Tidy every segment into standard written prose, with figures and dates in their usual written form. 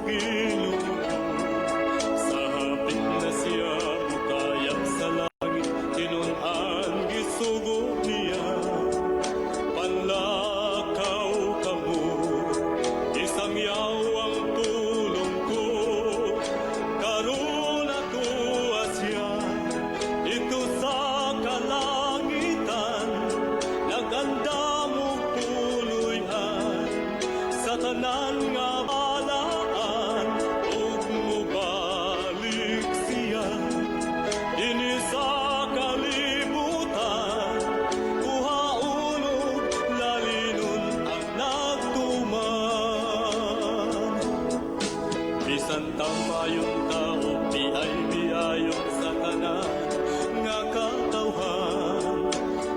Ginoo. Sa hapit na siya mukayab sa langit, tinun-an gisugo niya. Panlakaw kamo, isangyaw ang pulong ko. Karon atoa siya didto sa kalangitan, nag-andam og puloy-an sa tanan nga balaan, ug mobalik siya dinhi sa kalibutan, kuhaon ug lalinon ang nagtuman. Bisan tamayong tao, biay biayon sa tanan nga katawhan,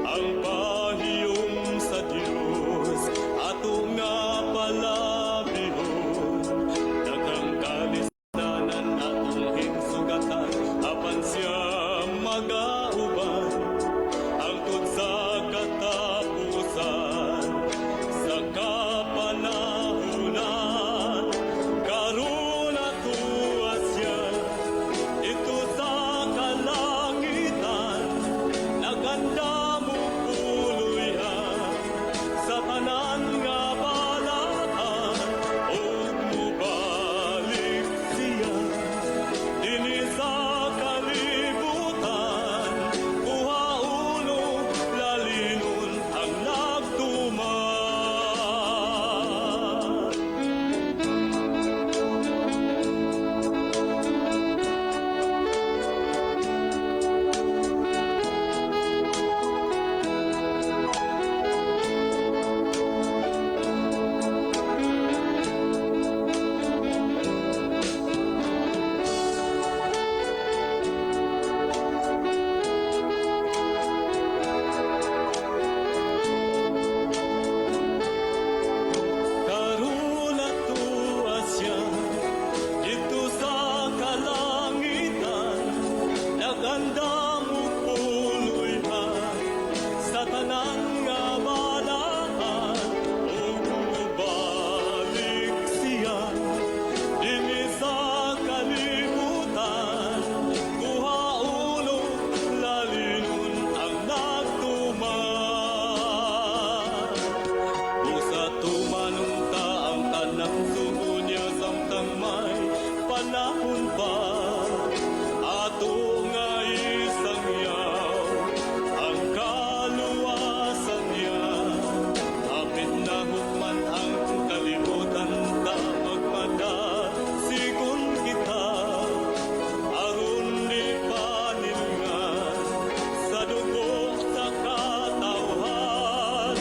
ang pahiyom sa Dios ato nga palabihon. Daghang kalisdanan atong hinsugatan, apan siya magauban hangtod sa katapusan sa kapanahunan. Karon atoa siya didto sa kalangitan, nag-andam og puloy-an sa tanan nga balaan, ug mobalik siya dinhi sa kalibutan, kuhaon ug lalinon ang nagtuman. Karon atoa siya didto sa kalangitan, nag-andam og puloy-an sa tanan nga balaan, ug mobalik siya dinhi sa kalibutan, kuhaon ug lalinon ang nagtuman. Busa tumanon ta ang tanang sugo niya samtang may panahon pa. Ato nga isangyaw ang kaluwasan niya. Hapit na hukman ang kalibutan ta, magmadasigon kita. Aron di panilngan sa dugo sa katawhan.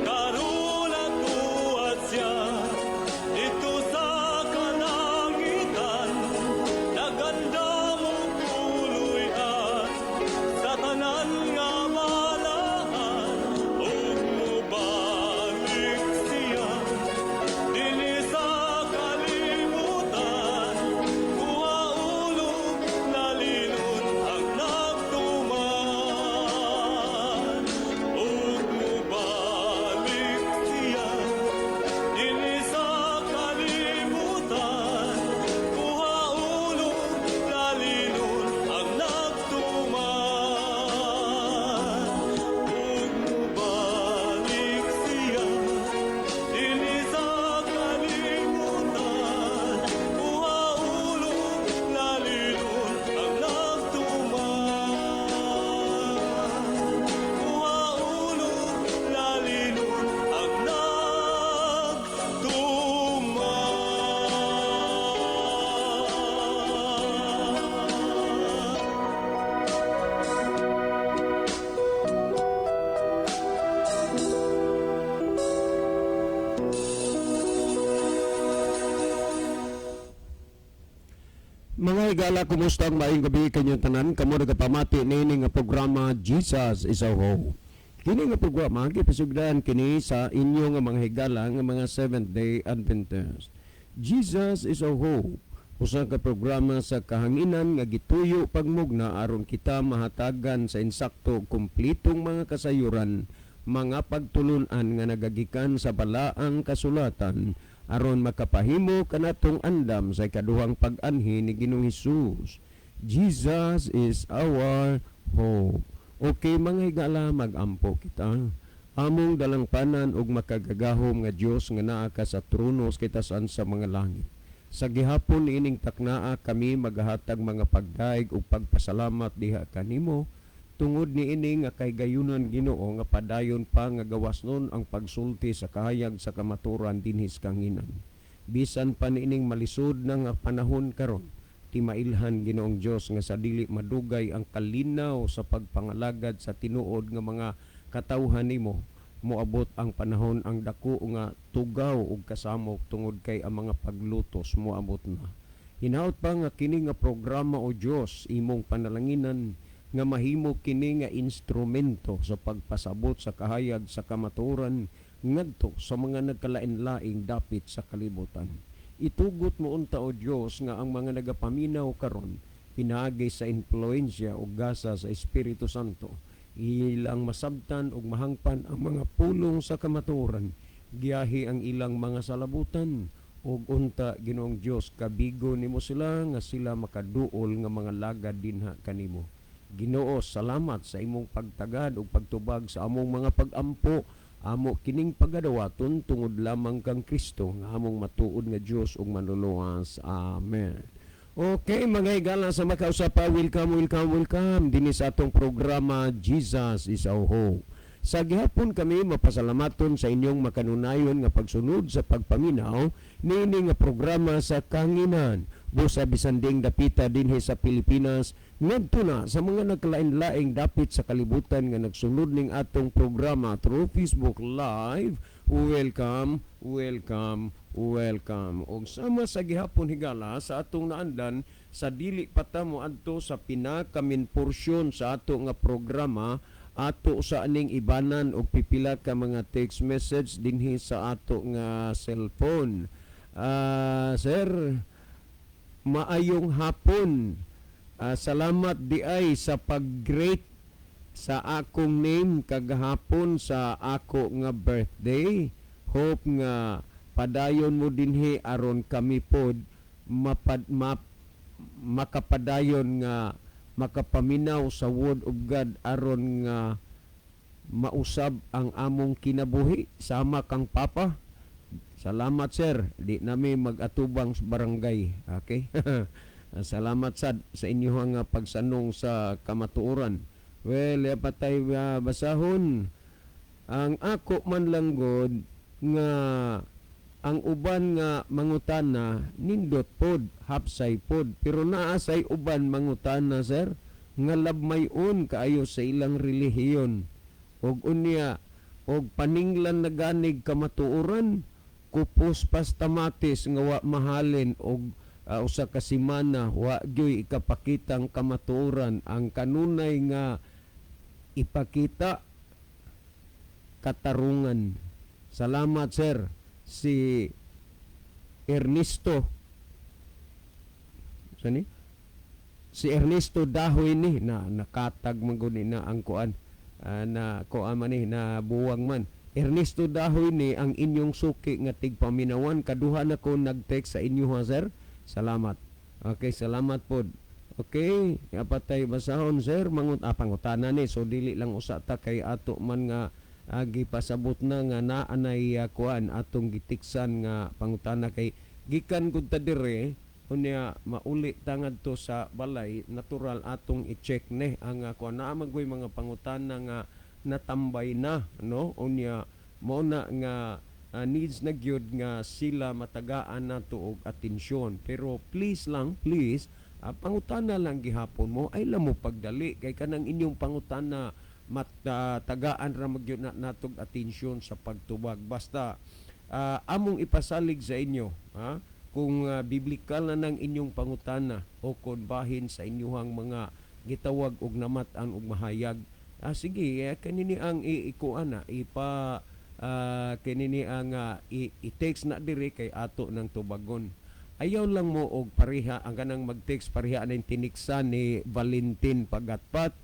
Karon atoa siya didto sa kalangitan, nag-andam og puloy-an sa tanan nga balaan, ug mobalik siya dinhi sa kalibutan, kuhaon ug lalinon ang nagtuman. Ug mobalik siya dinhi sa kalibutan, kuhaon ug lalinon ang nagtuman. Ug mobalik siya dinhi sa kalibutan, kuhaon ug lalinon ang nagtuman. Kuhaon ug lalinon ang nagtuman. Mga higala, kumusta ang maayong gabi kanyang tanan? Kamo nagapamati niini nga programa, Jesus is Our Hope. Kini nga programa gipasugdan kini sa inyo nga mga higala nga mga Seventh Day Adventist. Jesus is Our Hope. Usa ka programa sa kahanginan nga gituyo pagmugna aron kita mahatagan sa insakto ug kumplitong mga kasayuran, mga pagtulunan nga nagagikan sa balaang kasulatan. Aron makapahimo kanatong andam sa ikaduhang pag-anhi ni Ginoong Hesus. Jesus is our hope. Okay, mga higala, magampo kita. Among dalangpanan ug makagagahom nga Dios nga naa ka sa trono sa kitasan sa mga langit. Sa gihapon niining taknaa, kami magahatag mga pagdaig ug pagpasalamat diha kanimo tungod niini nga kahigayunan, Ginoo, nga padayon pa nga gawas nun ang pagsulti sa kahayag sa kamatuoran dinhi sa kanginan. Bisan pa niining malisod na nga panahon karon, timailhan, Ginoong Dios, nga sa dili madugay ang kalinaw sa pagpangalagad sa tinuod nga mga katawhan nimo moabot ang panahon, ang dako nga tugaw ug kasamok, tungod kay ang mga paglutos moabot na. Hinaut pa nga kini nga programa, O Dios, imong panalanginan nga mahimo kini nga instrumento sa pagpasabot sa kahayag sa kamatuoran ngadto sa mga nagkalain-laing dapit sa kalibutan. Itugot mo unta, O Dios, nga ang mga nagapaminaw karon, pinaagi sa impluensya o gasa sa Espiritu Santo, ilang masabtan ug mahangpan ang mga pulong sa kamatuoran, giyahi ang ilang mga salabutan, ug unta, Ginoong Dios, kabigo nimo sila nga sila makaduol nga mga lagad dinha kanimo. Ginoo, salamat sa imong pagtagad ug pagtubag sa among mga pagampo. Amo kining pagadawaton tungod lamang kang Kristo nga among matuod nga Dios ug Manluluwas. Amen. Okay, mga higala sa makausapa, welcome, welcome, welcome dinhi sa atong programa Jesus is Our Hope. Sa gihapon kami mapasalamaton sa inyong makanunayon nga pagsunod sa pagpaminaw niini nga programa sa kanginan. Busa bisan diing dapita dinhi sa Pilipinas ngadto na sa mga nagkalain-laing dapit sa kalibutan nga nagsunod ning atong programa through Facebook Live. Welcome, welcome, welcome. Og sama sa gihapon, higala, sa atong naandan, sa dili pa ta mo adto sa pinaka-main porsyon sa ato nga programa, ato sa aning ibanan og pipila ka mga text message dinhi sa ato nga cellphone. Sir, maayong hapon. Salamat diay sa pag-greet sa akong name kagahapon sa ako nga birthday. Hope nga padayon mo dinhi aron kami pod makapadayon nga makapaminaw sa Word of God aron nga mausab ang among kinabuhi sama kang Papa. Salamat, sir. Di nami mag-atubang sa barangay. Okay? Salamat sad sa inyong nga pagsanong sa kamatuoran. Well, patay basahon. Ang ako man lang god nga ang uban nga mangutana nindot pod, hapsay pod, pero naa say uban mangutana, sir, nga labmayon kaayo sa ilang relihiyon og unya og paninglan na ganig kamatuoran, kupos pas tamatis nga wa mahalin og usa ka semana wa gyoy ikapakitang kamatuoran. Ang kanunay nga ipakita, katarungan. Salamat, sir. Si Ernesto sani, si Ernesto Dahoy ni na nakatag man gud ni na ang kuan, na kuan man ni, na buwang man. Ernesto Dahoy ni ang inyong suki nga tigpaminawan. Kaduha na ko nag-text sa inyo ha, sir. Salamat. Okay, salamat pod. Okay, apatay basahon, sir, mangut pangutana ni, so dili lang usa ta kay ato man nga gipasabot na nga naa nay kuan atong gitiksan nga pangutana kay gikan gud ta dire, unya mauli ta ngadto sa balay, natural atong i-check ne ang kuan, naa man goy mga pangutana nga natambay na, no? Unya mao na nga needs na gyud nga sila matagaan nato og atensyon. Pero please lang, please, pangutana lang gihapon mo ay mo pagdali kay kanang inyong pangutana matagaan ra magyud na natog atensyon sa pagtubag. Basta among ipasalig sa inyo, ha, kung biblikal na ng inyong pangutana o kon bahin sa inyuhang mga gitawag og namat-an og mahayag, sige, kanini ang iikuan na ipa kinini ang i-text na diri kay ato ng tubagon. Ayaw lang mo og pareha ang kanang mag-text, pareha na yung tiniksan ni Valentin Pagatpat,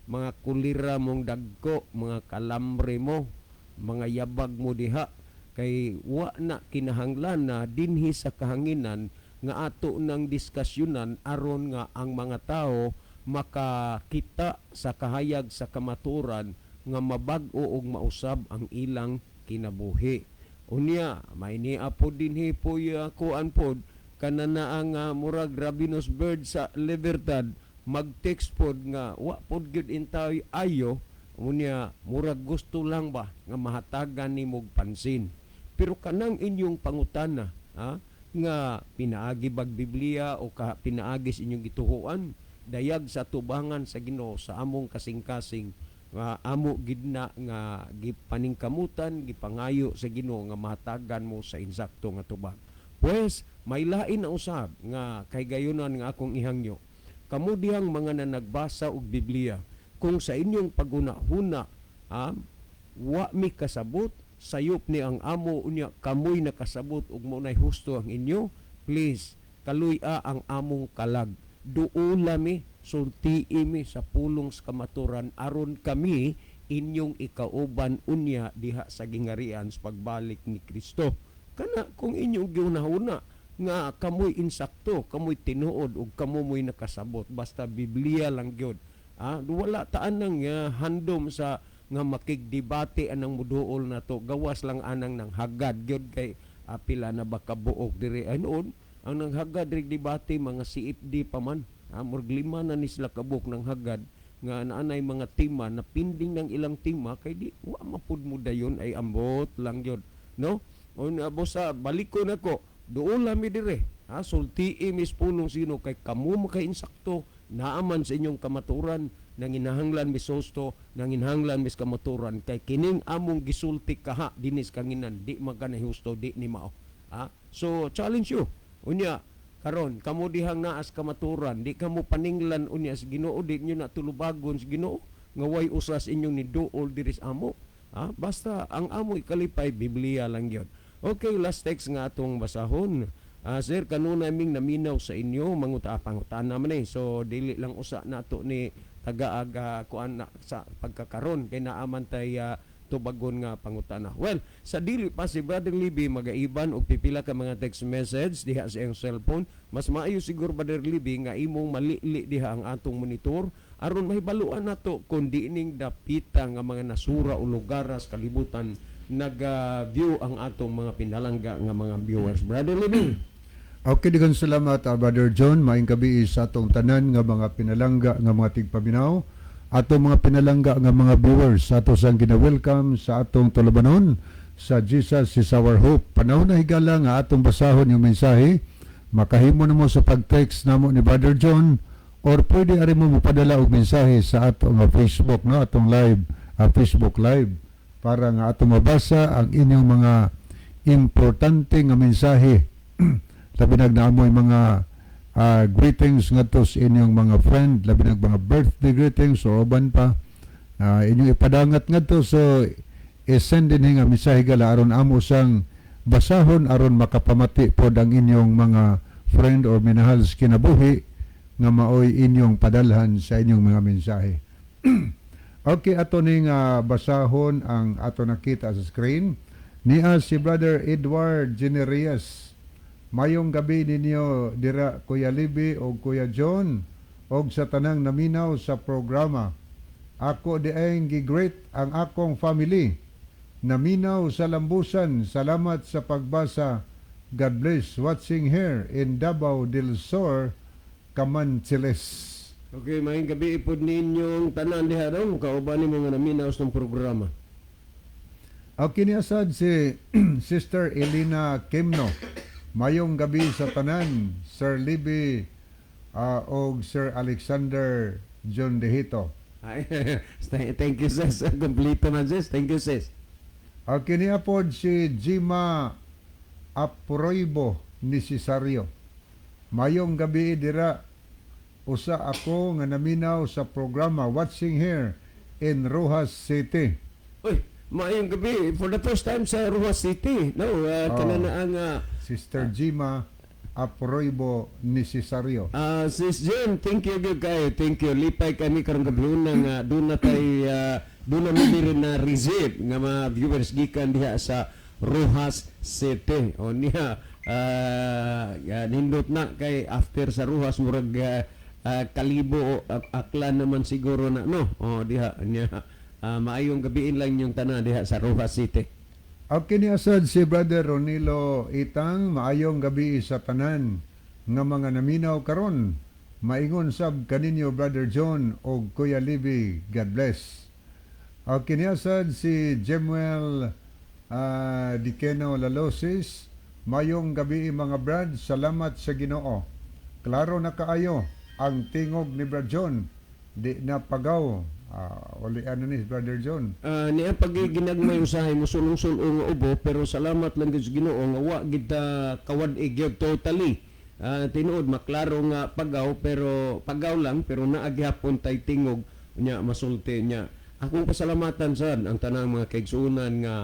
mga kulira mong dagko, mga kalambre mo, mga yabag mo diha. Kay wa na kinahanglan na dinhi sa kahanginan nga ato nang diskasyonan aron nga ang mga tao makakita sa kahayag sa kamaturan nga mabag-o og mausab ang ilang kinabuhi. Unya, may niya po dinhi po kuan pod kana ang murag Ravenous Bird sa Libertad mag-text pod nga wa pod gyud intawy ayo. Unya, murag gusto lang ba nga mahatagan nimog pansin. Pero kanang inyong pangutana, ha, nga pinaagi bag Biblia o ka pinaagi sa inyong gituhuan, dayag sa tubangan sa Ginoo sa among kasing-kasing nga amo gid na nga gipaningkamutan, gipangayo sa Ginoo nga mahatagan mo sa insakto nga tubag. Pues may lain na usab nga kay gayunan nga akong ihangyo kamo dihang mga nanagbasa og Biblia, kung sa inyong paghuna-huna, wa mi kasabot, sayop ni ang amo, unya kamoy nakasabot ug mo nay husto ang inyo, please kaluy-a ang among kalag. Duula mi, sultii mi sa pulong sa kamaturan aron kami inyong ikauban unya diha sa gingarian sa pagbalik ni Kristo. Kana kung inyong gihunahuna nga kamoy insakto, kamoy tinuod ug kamo mo'y nakasabot, basta Biblia lang gyud. Wala taan nang handom sa nga makigdebate anang muduol na to, gawas lang anang nang hagad gyud kay pila na ba kabuok diri ay noon ang nanghagad diri debate, mga CFD pa man. Murag lima na ni sila kabuok ng hagad nga naanay mga tema na pinding ng ilang tema kay di wa mapud mo dayon ay ambot lang gyud, no? Un bosa baliko nako, duol mi dire, ha, sultii mis pulong sino kay kamo makainsakto, naaman sa inyong kamaturan, nanginahanglan mis husto, nanginahanglan mis kamaturan, kay kining among gisulti kaha dinis kanginan di man kanay husto, di ni mao, ha. So challenge you unya karon kamo dihang naas kamaturan, di kamo paninglan unya sa Ginoo, di nyo na tulubagon sa Ginoo nga way usas inyong niduol diri sa amo, ha. Basta ang amo ikalipay, Biblia lang gyud. Okay, last text nga atong basahon. Sir, kanunay ming naminaw sa inyo, manguta pangutana man eh. So dili lang usa nato ni taga-aga kuan na sa pagkakaron kay naaman tay tubagon nga pangutana. Well, sa dili pa si Brother Libby magaiban og pipila ka mga text message diha sa iyang cellphone, mas maayo siguro, Brother Libby, nga imong malili diha ang atong monitor aron mahibaluan nato kung diining dapita nga mga nasura o lugar sa kalibutan nag-view ang atong mga pinalangga nga mga viewers. Brother Libby. Okay, daghang salamat, Brother John. Maayong gabi sa atong tanan nga mga pinalangga nga mga tigpaminaw. Atong mga pinalangga nga mga viewers, ato sang gina-welcome sa atong tulubanon sa Jesus is Our Hope. Panahon na, higala, nga atong basahon yung mensahe. Makahimo na mo sa pag-text namo ni Brother John or pwede ari mo mopadala og mensahe sa atong Facebook, no, atong live Facebook live para nga atong mabasa ang inyong mga importante nga mensahe, labi nag naamoy mga greetings ngadto sa inyong mga friend, labi nag mga birthday greetings o uban pa inyong ipadangat ngadto. So i-send din nga mensahe gala aron amo sang basahon aron makapamati pod ang inyong mga friend or minahal sa kinabuhi nga maoy inyong padalhan sa inyong mga mensahe. Okay, ato ning basahon ang ato nakita sa screen. Niya si Brother Edward Generias. "Mayong gabi ninyo dira, Kuya Libi o Kuya John, og sa tanang naminaw sa programa. Ako diayng gi-greet ang akong family. Naminaw sa Lambusan. Salamat sa pagbasa. God bless. Watching here in Davao del Sur, Camanchiles." Okay, maayong gabi ipod ninyong tanan diha daw, kauban ni mga naminaw sa programa. Okay, niya sad si Sister Elena Kimno. "Mayong gabi sa tanan, Sir Libby og Sir Alexander John Dehito." Ay, thank you, sis. Kompleto man, sis. Thank you, sis. Okay, niya pod si Jima Aproibo ni Cesario. "Mayong gabi dira, usa ako nga naminaw sa programa, watching here in Roxas City." Uy, maayong gabi. For the first time sa Roxas City. No, kana na ang Sister Jima Aproibo ni Cesario. Sis Jen, thank you gyud kayo. Thank you. Lipay kami karong gabi nga doon na tay doon na mi rin na receive nga mga viewers gikan diha sa Roxas City. O niya, nindot na kay after sa Roxas murag Kalibo o Aklan naman siguro na, no? O diha niya, maayong gabiin lang yung tanan diha sa Roxas City. Okay ni asad si Brother Ronilo Itang, maayong gabi sa tanan nga mga naminaw karon. Maingon sab kaninyo, Brother John og Kuya Libby. God bless. Okay ni asad si Jemuel Dikeno Lalosis. Mayong gabi, mga brad, salamat sa Ginoo. Klaro na kaayo ang tingog ni Brad John. Di na pagaw. Uli ano ni Brother John. Niya pag ginagmay usahay mo sulong-sulong nga ubo, pero salamat lang gid sa Ginoo nga wa gid ta kawad-i gyud totally. Tinuod maklaro nga pagaw, pero pagaw lang, pero naa gihapon tay tingog nya masulti niya. Akong pasalamatan sad ang tanang mga kaigsuonan nga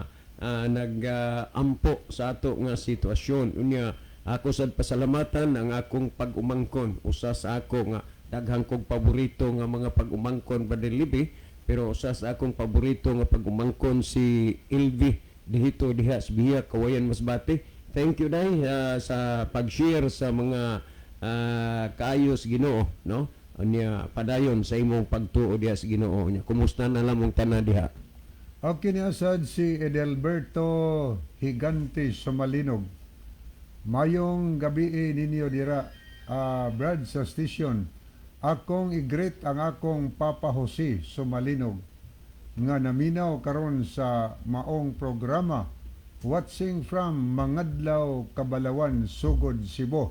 nag-ampo sa ato nga sitwasyon. Unya ako sad pasalamatan ang akong pag-umangkon, usa sa ako nga daghan kog paborito nga mga pag-umangkon, Brother Libby, pero usa sa akong paborito nga pag-umangkon si Ilvi dihito diha sa Biya, Kawayan, Masbate. Thank you, day, sa pag-share sa mga kaayos Ginoo, no? Unya padayon sa imong pagtuo diha sa Ginoo. Unya kumusta na lang mong tanan diha? Okay ni asad si Edelberto Higante Sumalinog. Mayong gabi ninyo dira, Brad, sa station. Akong i-greet ang akong Papa Jose Sumalinog nga naminaw karon sa maong programa. Watching from Mangadlaw, Kabalawan, Sugod, Cebu.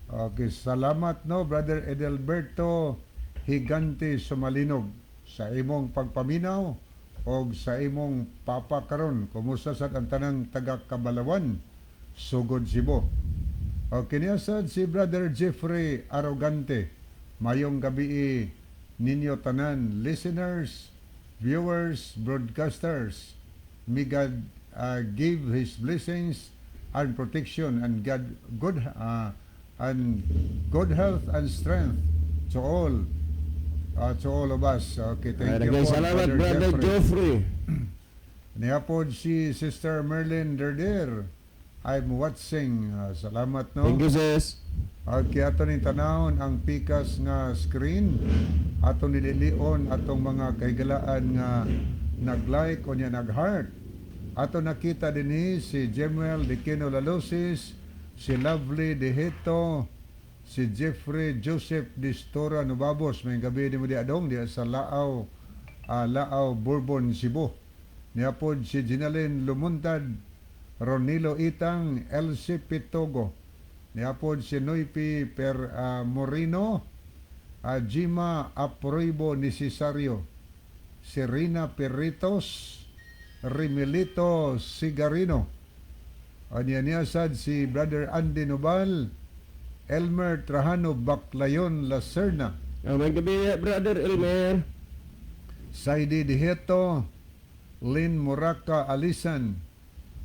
Okay, salamat, no, Brother Edelberto Higante Sumalinog, sa imong pagpaminaw og sa imong papa karon. Kumusta sa ang tanang taga Kabalawan, Sugod, Cebu? Okay niya sad si Brother Jeffrey Arrogante. Mayong gabi ninyo tanan, listeners, viewers, broadcasters. May God give His blessings and protection and God good and good health and strength to all of us. Okay, thank you Daghang po, salamat, Brother Jeffrey. Nihapon si Sister Merlin Derder. I'm watching. Salamat, no. Thank you, sis. Okay, ato ning tanawon ang pikas nga screen. Ato nililion atong mga kahigalaan nga nag-like o niya nag-heart. Ato nakita dinhi si Jemuel Dikino Lalosis, si Lovely Deheto, si Jeffrey Joseph Distora Nubabos. May gabi ni mo di adong di sa Laaw, Laaw, Bourbon, Cebu. Niapod si Ginalyn Lumuntad, Ronilo Itang, Elsie Pitogo. Niapod si Noypi Per Morino, Jima Aproibo Necesario, Serena Perritos, Rimilito Sigarino. Anya niya sad si Brother Andy Nobal, Elmer Trajano Baclayon Lacerna, May gabi, Brother Elmer. Saidi Diheto, Lynn Muraka Alisan,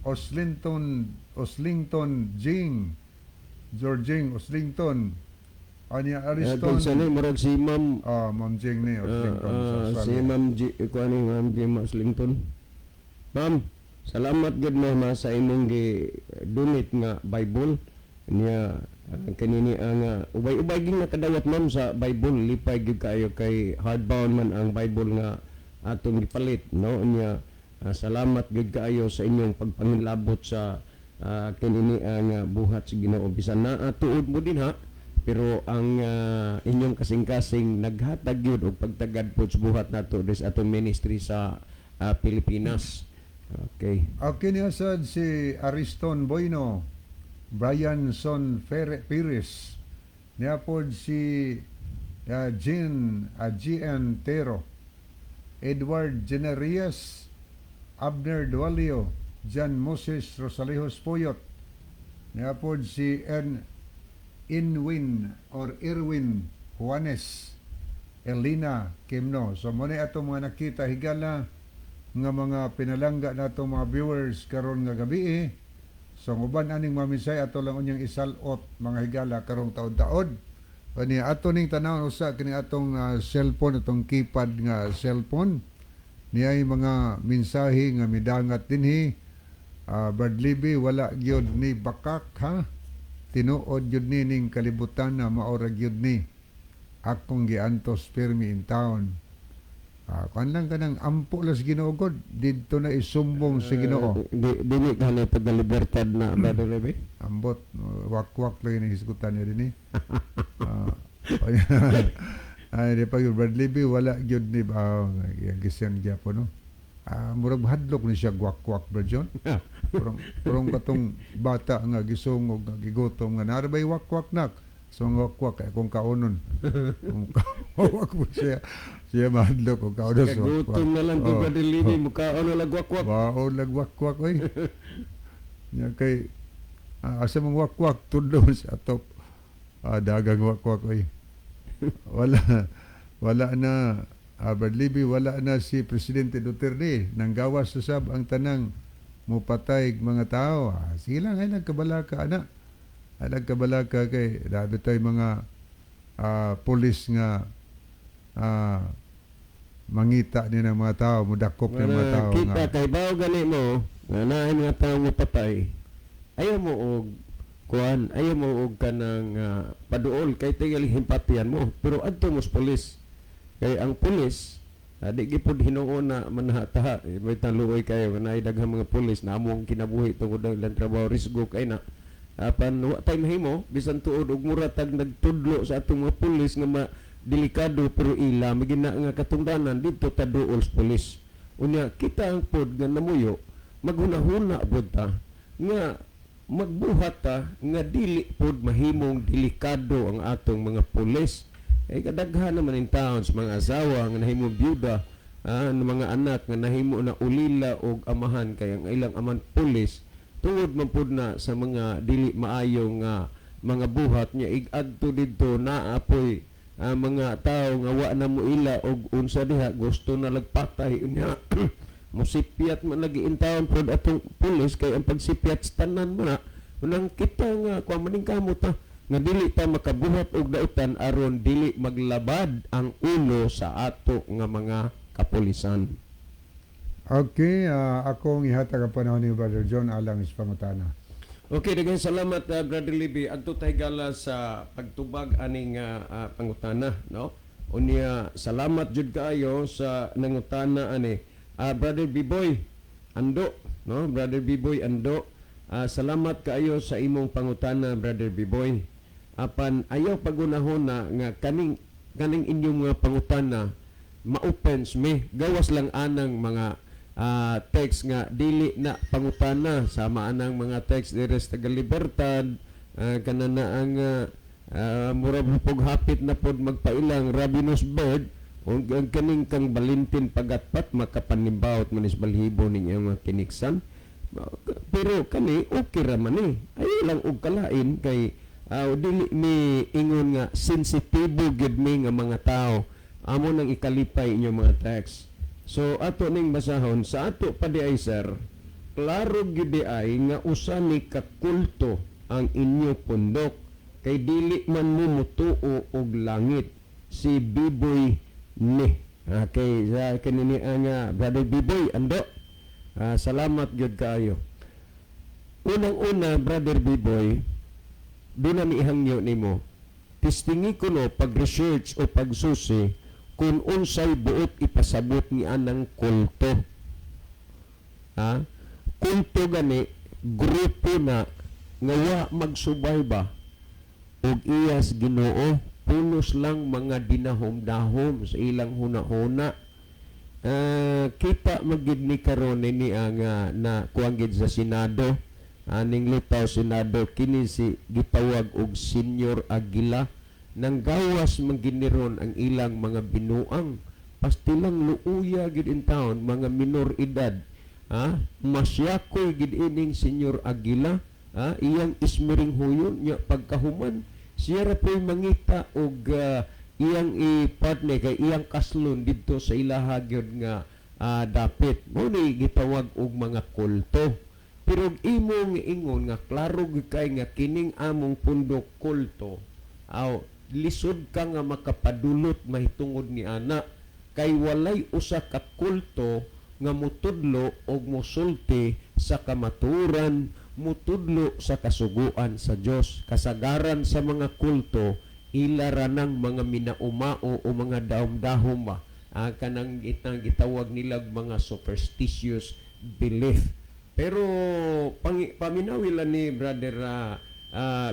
Oslington Oslington Jing, Georging Oslington, Anya Kung Ariston, sa ni murag si Ma'am Ah, Ma'am Jing ni Oslington sa si Australia. Ma'am G, kuan ni Ma'am G Oslington. Ma'am, salamat gud, ma'am, sa imong gi donate nga Bible niya. Kanini ang ubay-ubay gyud nakadawat, ma'am, sa Bible. Lipay gyud kaayo kay hardbound man ang Bible nga atong gipalit, no? Niya salamat gyud kaayo sa inyong pagpangilabot sa kanini ang buhat sa Ginoo, bisan naa tuod mo din ha, pero ang inyong kasing-kasing naghatag gyud og pagtagad po sa buhat nato des atong ministry sa Pilipinas. Okay. Okay niya sad si Ariston Boyno, Brian Son Pires, niya si Jean GN Tero, Edward Generias, Abner Dualio, John Moses Rosalejos Puyot, niya si N. Inwin or Irwin Juanes, Elena Kimno. So mo ni atong mga nakita, higala, nga mga pinalangga nato mga viewers karon nga gabi eh. So ang uban aning mga mensahe ato lang unyang isalot, mga higala, karong taod-taod. Ani ato ning tanawon usa kini atong cellphone, atong keypad nga cellphone. Niay mga mensahe nga midangat dinhi. Brad Libby, wala gyud ni bakak ha. Tinuod gyud ni ning kalibutan na maora gyud ni. Akong giantos pirmi in town. Kuan lang kanang ampo las Ginoo god didto na isumbong sa Ginoo. Di, dili ka na taga Libertad na, Brother Libby. Ambot, wakwak lang yung hisgutan niya din eh. Ay, di pa yun, Brad Libby, wala gyud ni gisiyan gyapon no. Murag hadlok ni siya wakwak, Brad John. Purong katong bata nga gisungog nga gigutom nga naa bay wakwak nak. So ang wakwak kay kung kaunon. Kung wakwak mo siya, siya mahadlok og kaunon sa wakwak. Kagutom na lang to, Brother Libby, mukaon na lang wakwak. Wow, lagwakwak oy. Nya kay asa mong wakwak tudlo sa atop. Dagang wakwak oy. Wala wala na Brad Libby, wala na si Presidente Duterte nang gawas sa sab ang tanang mupatay mga tao. Sige lang ay nagkabalaka ana. Ay nagkabalaka kay dabi tay mga pulis nga mangita ni ng mga tao, mudakop ni mga tao kita nga. Kay bawo gani mo nga naay mga tao mo patay. Ayaw mo og kuan, ayaw mo og kanang paduol kay tingali himpatian mo. Pero adto mo sa pulis. Kay ang pulis di gipod hinuon na manahataha. Eh, may taluoy kayo nga naay daghang mga pulis na among kinabuhi tungod ang ilang trabaho risgo kay na. Apan wa tay mahimo bisan tuod og mura tag nagtudlo sa atong mga pulis nga ma delikado, pero ila magina nga katungdanan didto ta duol sa pulis. Unya kita ang pod nga namuyo maghunahuna pod ta nga magbuhat ta nga dili pod mahimong delikado ang atong mga pulis. Ay kadaghan naman in taon sa mga asawa nga nahimong byuda, ng mga anak nga nahimo na ulila og amahan kay ang ilang aman pulis tungod man pud na sa mga dili maayo nga mga buhat niya igadto didto naa poy mga tao nga wa na mo ila og unsa diha gusto na lagpatay unya musipyat man lagi in taon pod atong pulis kay ang pagsipyat sa tanan mo na unang kita nga kuan maning kamot ta nga dili ta makabuhat og dautan aron dili maglabad ang ulo sa ato nga mga kapulisan. Okay, akong ihatag ang panahon ni Brother John alang sa pangutana. Okay, daghang salamat, Brother Libby. Adto tay gala sa pagtubag aning pangutana, no? Unya salamat jud kaayo sa nangutana ani. Brother Biboy Ando, no? Brother Biboy Ando. Salamat kaayo sa imong pangutana, Brother Biboy. Apan ayaw pagunahon na nga kaning kaning inyong mga pangutana ma-offense me gawas lang anang mga text nga dili na pangutana sama anang mga text diri sa taga Libertad, kana na ang murag pug hapit na pod magpailang Ravenous Bird ug ang kaning kang Valentin Pagatpat makapanimbaot man is balhibo ning iyang mga kiniksan, pero kani okay ra man eh, ayaw lang og kalain kay dili mi ingon nga sensitibo gid mi nga mga tao. Amo nang ikalipay inyong mga text, so ato ning basahon. Sa ato pa di ay, sir, klaro gyud di ay nga usa ni ka kulto ang inyo pundok kay dili man mo mutuo og langit. Si Biboy ni. Okay, sa kanini nga Brother Biboy Ando, salamat gyud kaayo. Unang-una, Brother Biboy, di na miihangyo nimo. Testingi ko no pag-research o pagsusi kung unsay buot ipasabot ni anang kulto. Ha? Kulto gani grupo na nga wa magsubay ba og iyas Ginoo, pulos lang mga dinahom-dahom sa ilang huna-huna. Kita magid ni karon ni ang na kuang gid sa Senado aning lutaw Senado kini si gitawag og Senior Aguila nang gawas man giniron ang ilang mga binuang pastilang luuya gid in town mga minor edad, ha, masyakoy gid ining Senior Aguila, ha, iyang ismiring huyon nya pagkahuman siya ra po'y mangita og iyang i-partner kay iyang kaslon didto sa ilaha gyud nga dapit mo ni gitawag og mga kulto. Pero og imong ingon nga klaro gyud kay nga kining among pundok kulto, aw lisod ka nga makapadulot mahitungod ni ana kay walay usa ka kulto nga mutudlo og mosulti. sa kamaturan, mutudlo sa kasuguan sa Dios. Kasagaran sa mga kulto, ila ra nang mga minaumao o mga dahom-dahom ba, kanang itang gitawag nilag mga superstitious belief. Pero paminawi lang ni Brother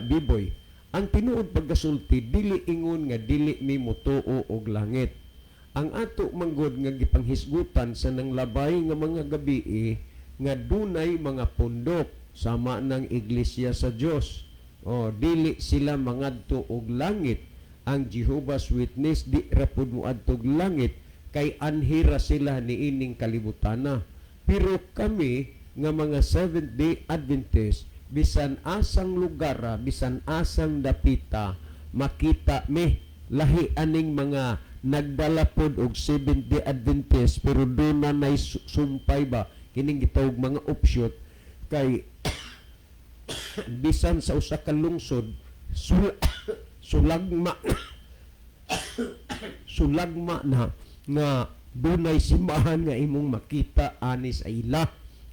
Biboy, ang tinuod pagkasulti, dili ingon nga dili mi motuo og langit. Ang ato manggod nga gipanghisgutan sa nanglabay nga mga gabii nga dunay mga pundok sama ng Iglesia sa Dios. O dili sila mangadto og langit. Ang Jehovah's Witness, di ra pud moadto og langit kay anhira sila niining kalibutana. Pero kami nga mga Seventh Day Adventist, bisan asang lugar, bisan asang dapita, makita mi lahi aning mga nagdala pod og Seventh Day Adventist, pero doon na nay sumpay ba, kining gitawag mga offshoot, kay bisan sa usa ka lungsod, sulagma na nga dunay simbahan nga imong makita ani sa ila,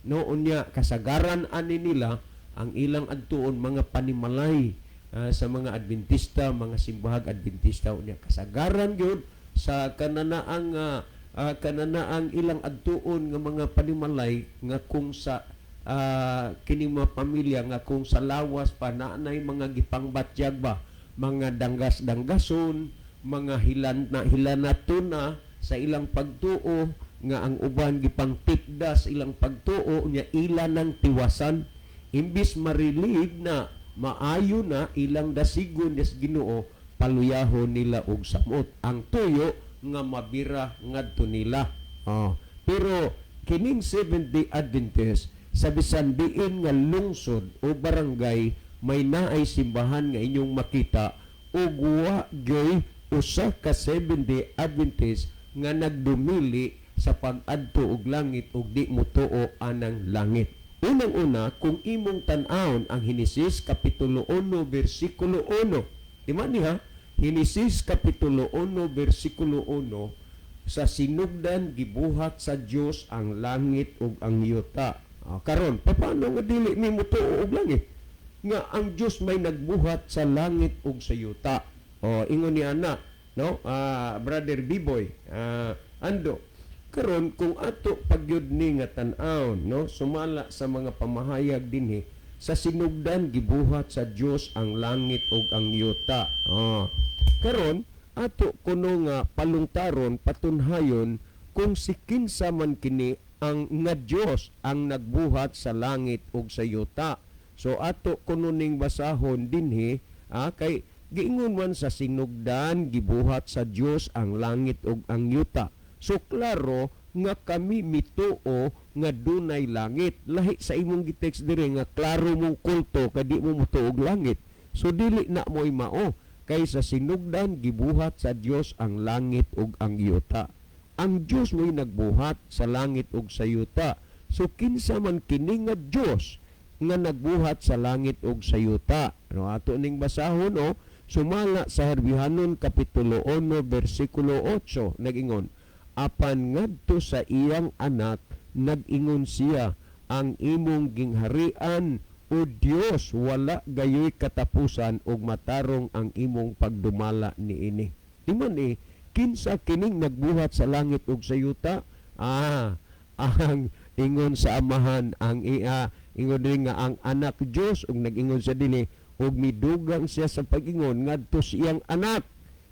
no? Unya kasagaran ani nila ang ilang adtuon mga panimalay sa mga Adventista, mga simbahag Adventista. Unya kasagaran gyud sa kananaang ilang adtuon nga mga panimalay nga kung sa kining mga pamilya nga kung sa lawas pa naanay mga gipangbatyag ba, mga danggas-danggason, mga hilan na hilanaton na sa ilang pagtuo, nga ang uban gipangtikda sa ilang pagtuo nya ila nang tiwasan imbis ma-relieve na, maayo na ilang dasigon des Ginoo, paluyahon nila og samot ang tuyo nga mabira ngadto nila. Oh. Pero kining Seventh Day Adventist, sa bisan diin nga lungsod o barangay, may naay simbahan nga inyong makita ug wa gyoy usa ka Seventh Day Adventist nga nagdumili sa pag-adto og langit ug di motuo anang langit. Unang-una, kung imong tan-awon ang Henesis kapitulo 1 bersikulo 1. Di man niya, Henesis kapitulo 1 bersikulo 1, sa sinugdan gibuhat sa Dios ang langit ug ang yuta. Karon, paano nga dili mi motuo og langit? Nga ang Dios may nagbuhat sa langit ug sa yuta. O ingon ni ana, no? Brother Biboy, ando karon kung ato pagyud ni nga tan-awon, no, sumala sa mga pamahayag dinhi, sa sinugdan gibuhat sa Dios ang langit ug ang yuta. Oh. Karon ato kuno nga palungtaron, patunhayon kung si kinsa man kini ang nga Dios ang nagbuhat sa langit ug sa yuta. So ato kuno ning basahon dinhi, kay giingon man sa sinugdan gibuhat sa Dios ang langit ug ang yuta. So klaro nga kami mituo nga dunay langit. Lahi sa imong gitext dire nga klaro mong kulto kay di mo motuo og langit. So dili na mo'y mao kay sa sinugdan gibuhat sa Dios ang langit ug ang yuta. Ang Dios mo'y nagbuhat sa langit ug sa yuta. So kinsa man kini nga Dios nga nagbuhat sa langit ug sa yuta? No, ato ning basahon, no, sumala sa Herbihanon kapitulo 1 bersikulo 8, nagingon, apan ngadto sa iyang anak nag-ingon siya, ang imong gingharian, o Dios, wala gayoy katapusan ug matarong ang imong pagdumala niini. Di man eh, kinsa kining nagbuhat sa langit ug sa yuta? Ang ingon sa Amahan, ang iya ingon din nga ang anak Dios, ug nag-ingon sa dinhi ug midugang siya sa pag-ingon ngadto sa iyang anak,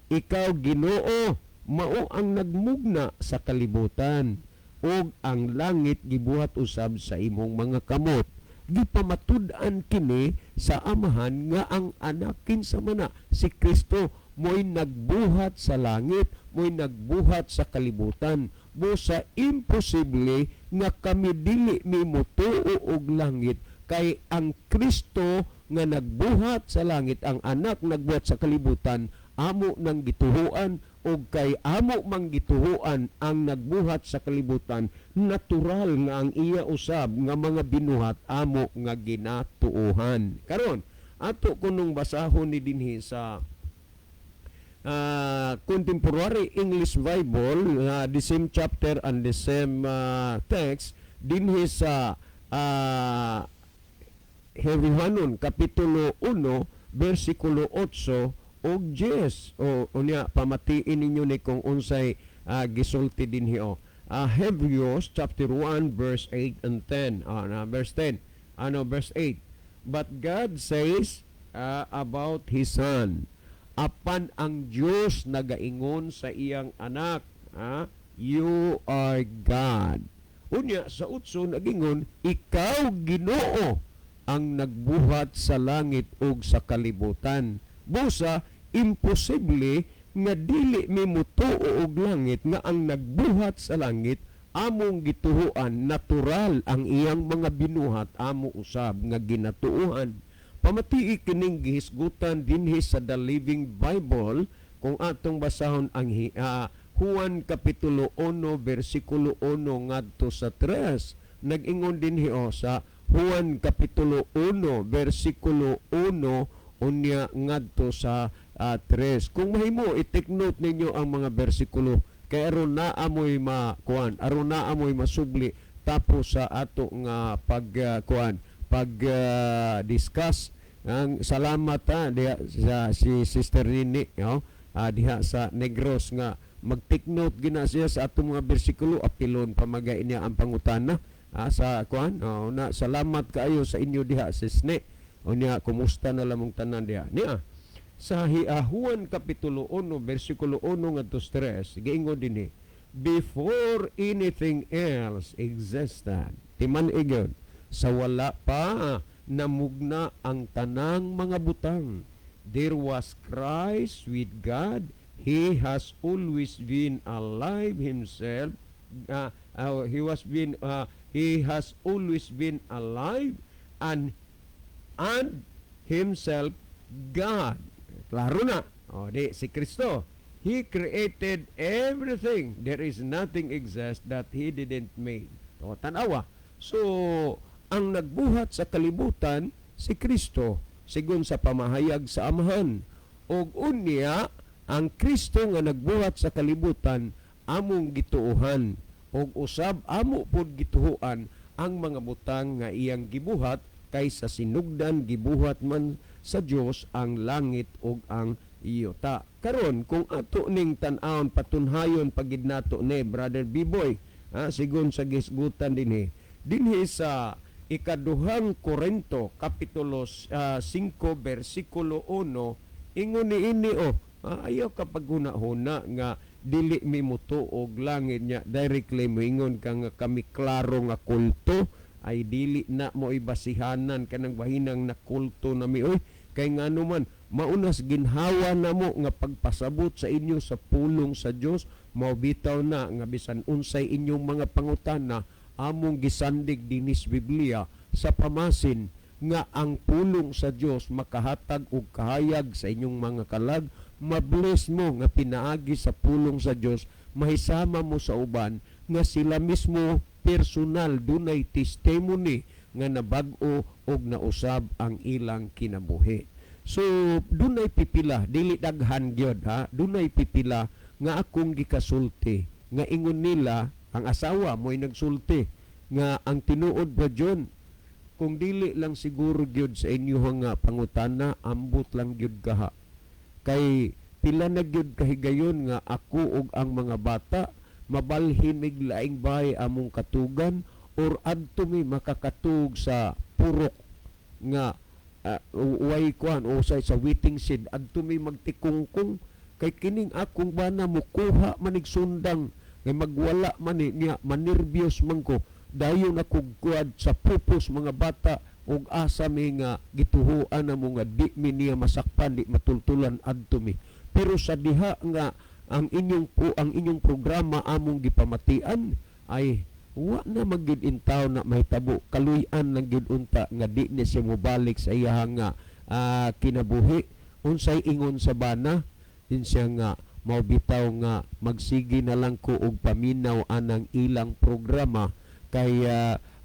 ikaw, Ginoo, mao ang nagmugna sa kalibutan ug ang langit gibuhat usab sa imong mga kamot. Gipamatud-an kini sa Amahan nga ang anak, kinsa man na si Kristo, mo'y nagbuhat sa langit, mo'y nagbuhat sa kalibutan. Busa imposible nga kami dili mi motuo og langit kay ang Kristo nga nagbuhat sa langit, ang anak nagbuhat sa kalibutan, amo nang gituhuan, og kay amo mang gituhuan ang nagbuhat sa kalibutan, natural nga ang iya usab nga mga binuhat amo nga ginatuohan. Karon ato kunong basahon ni dinhi sa Contemporary English Bible, the same chapter and the same text dinhi sa Hebreohanon kapitulo 1 bersikulo 8 ug 10. O unya, pamatiin ninyo ni kung unsay gisulti dinhi o. Hebrews chapter 1 verse 8 and 10. Na verse 10. Ano, verse 8. But God says about His Son, apan ang Dios nagaingon sa iyang anak, "You are God." Unya sa 8 nagingon, "Ikaw, Ginoo, ang nagbuhat sa langit ug sa kalibutan." Busa imposible nga dili mi mutuo og langit, nga ang nagbuhat sa langit among gituhuan, natural ang iyang mga binuhat, amo usab nga ginatuohan. Pamatii kining gihisgutan dinhi sa The Living Bible kung atong basahon ang Juan kapitulo 1 bersikulo 1 ngadto sa 3. Nag-ingon dinhi o sa Juan kapitulo 1 bersikulo 1 unya ngadto sa 3. Kung mahimo, i-take note ninyo ang mga bersikulo kay aron na amoy makuan, aron na amoy masubli tapos sa ato nga pag kuan, pag discuss. Ang salamat ha diha sa si Sister Nini, no? Diha sa Negros nga mag-take note gina siya sa atong mga bersikulo, apilon pamagay niya ang pangutana sa kuan. Oh, na salamat kaayo sa inyo diha, Sis Ne. Unya kumusta na lamong tanan diha niya. Sa Juan kapitulo 1 bersikulo 1 ngadto 3, giingon dinhi, "Before anything else existed," timan igyon, sa wala pa namugna ang tanang mga butang, "there was Christ with God. He has always been alive himself. He has always been alive and himself God." Klaro na. O, di, si Kristo. "He created everything. There is nothing exists that He didn't make." O, tanawa. So, ang nagbuhat sa kalibutan, si Kristo, sigon sa pamahayag sa Amahan. Og unya, ang Kristo nga nagbuhat sa kalibutan, among gituohan. Og usab amo pod gituohan ang mga butang nga iyang gibuhat, kay sa sinugdan gibuhat man sa Dios ang langit ug ang yuta. Karon, kung ato ning tan-awon, patunhayon pagid nato ni Brother B-Boy, sigon sa gisgutan dinhi dinhi sa Ikaduhang Korinto kapitulo 5 bersikulo 1, ingon ni ini oh, ayaw kapag huna-huna nga dili mi mutuo og langit nya directly moingon ka nga kami klaro nga kulto, ay dili na mo ibasihanan kanang bahinang na kulto na mi oy, kay ngano man maunas ginhawa na mo nga pagpasabot sa inyo sa pulong sa Dios. Mao bitaw na nga bisan unsay inyong mga pangutana, among gisandig dinis Biblia sa pamasin nga ang pulong sa Dios makahatag og kahayag sa inyong mga kalag, mabless mo nga pinaagi sa pulong sa Dios, mahisama mo sa uban nga sila mismo personal dunay testimony nga nabag-o og nausab ang ilang kinabuhi. So dunay pipila, dili daghan gyud ha, dunay pipila nga akong gikasulti nga ingon nila, ang asawa mo'y nagsulti nga ang tinuod ba, John, kung dili lang siguro gyud sa inyo nga pangutana, ambot lang gyud kaha, kay pila na gyud kahigayon nga ako ug ang mga bata mabalhin mig laing bahay among katugan or adto mi makakatug sa purok nga way kuan o sa waiting shed, adto mi magtikungkong, kay kining akong bana mukuha manig sundang ngay magwala man ni niya, manerbyos man ko, dayon ako kuad sa pupos mga bata ug asa mi nga gituhuan na mo nga di mi niya masakpan, di matultulan adto mi. Pero sa diha nga ang inyong programa among gipamatian, ay wa na magyud intaw na mahitabo, kaluy-an lang gyud unta nga di ni siya mobalik sa iya nga kinabuhi." Unsay ingon sa bana din siya nga mao bitaw nga magsige na lang ko og paminaw anang ilang programa, kay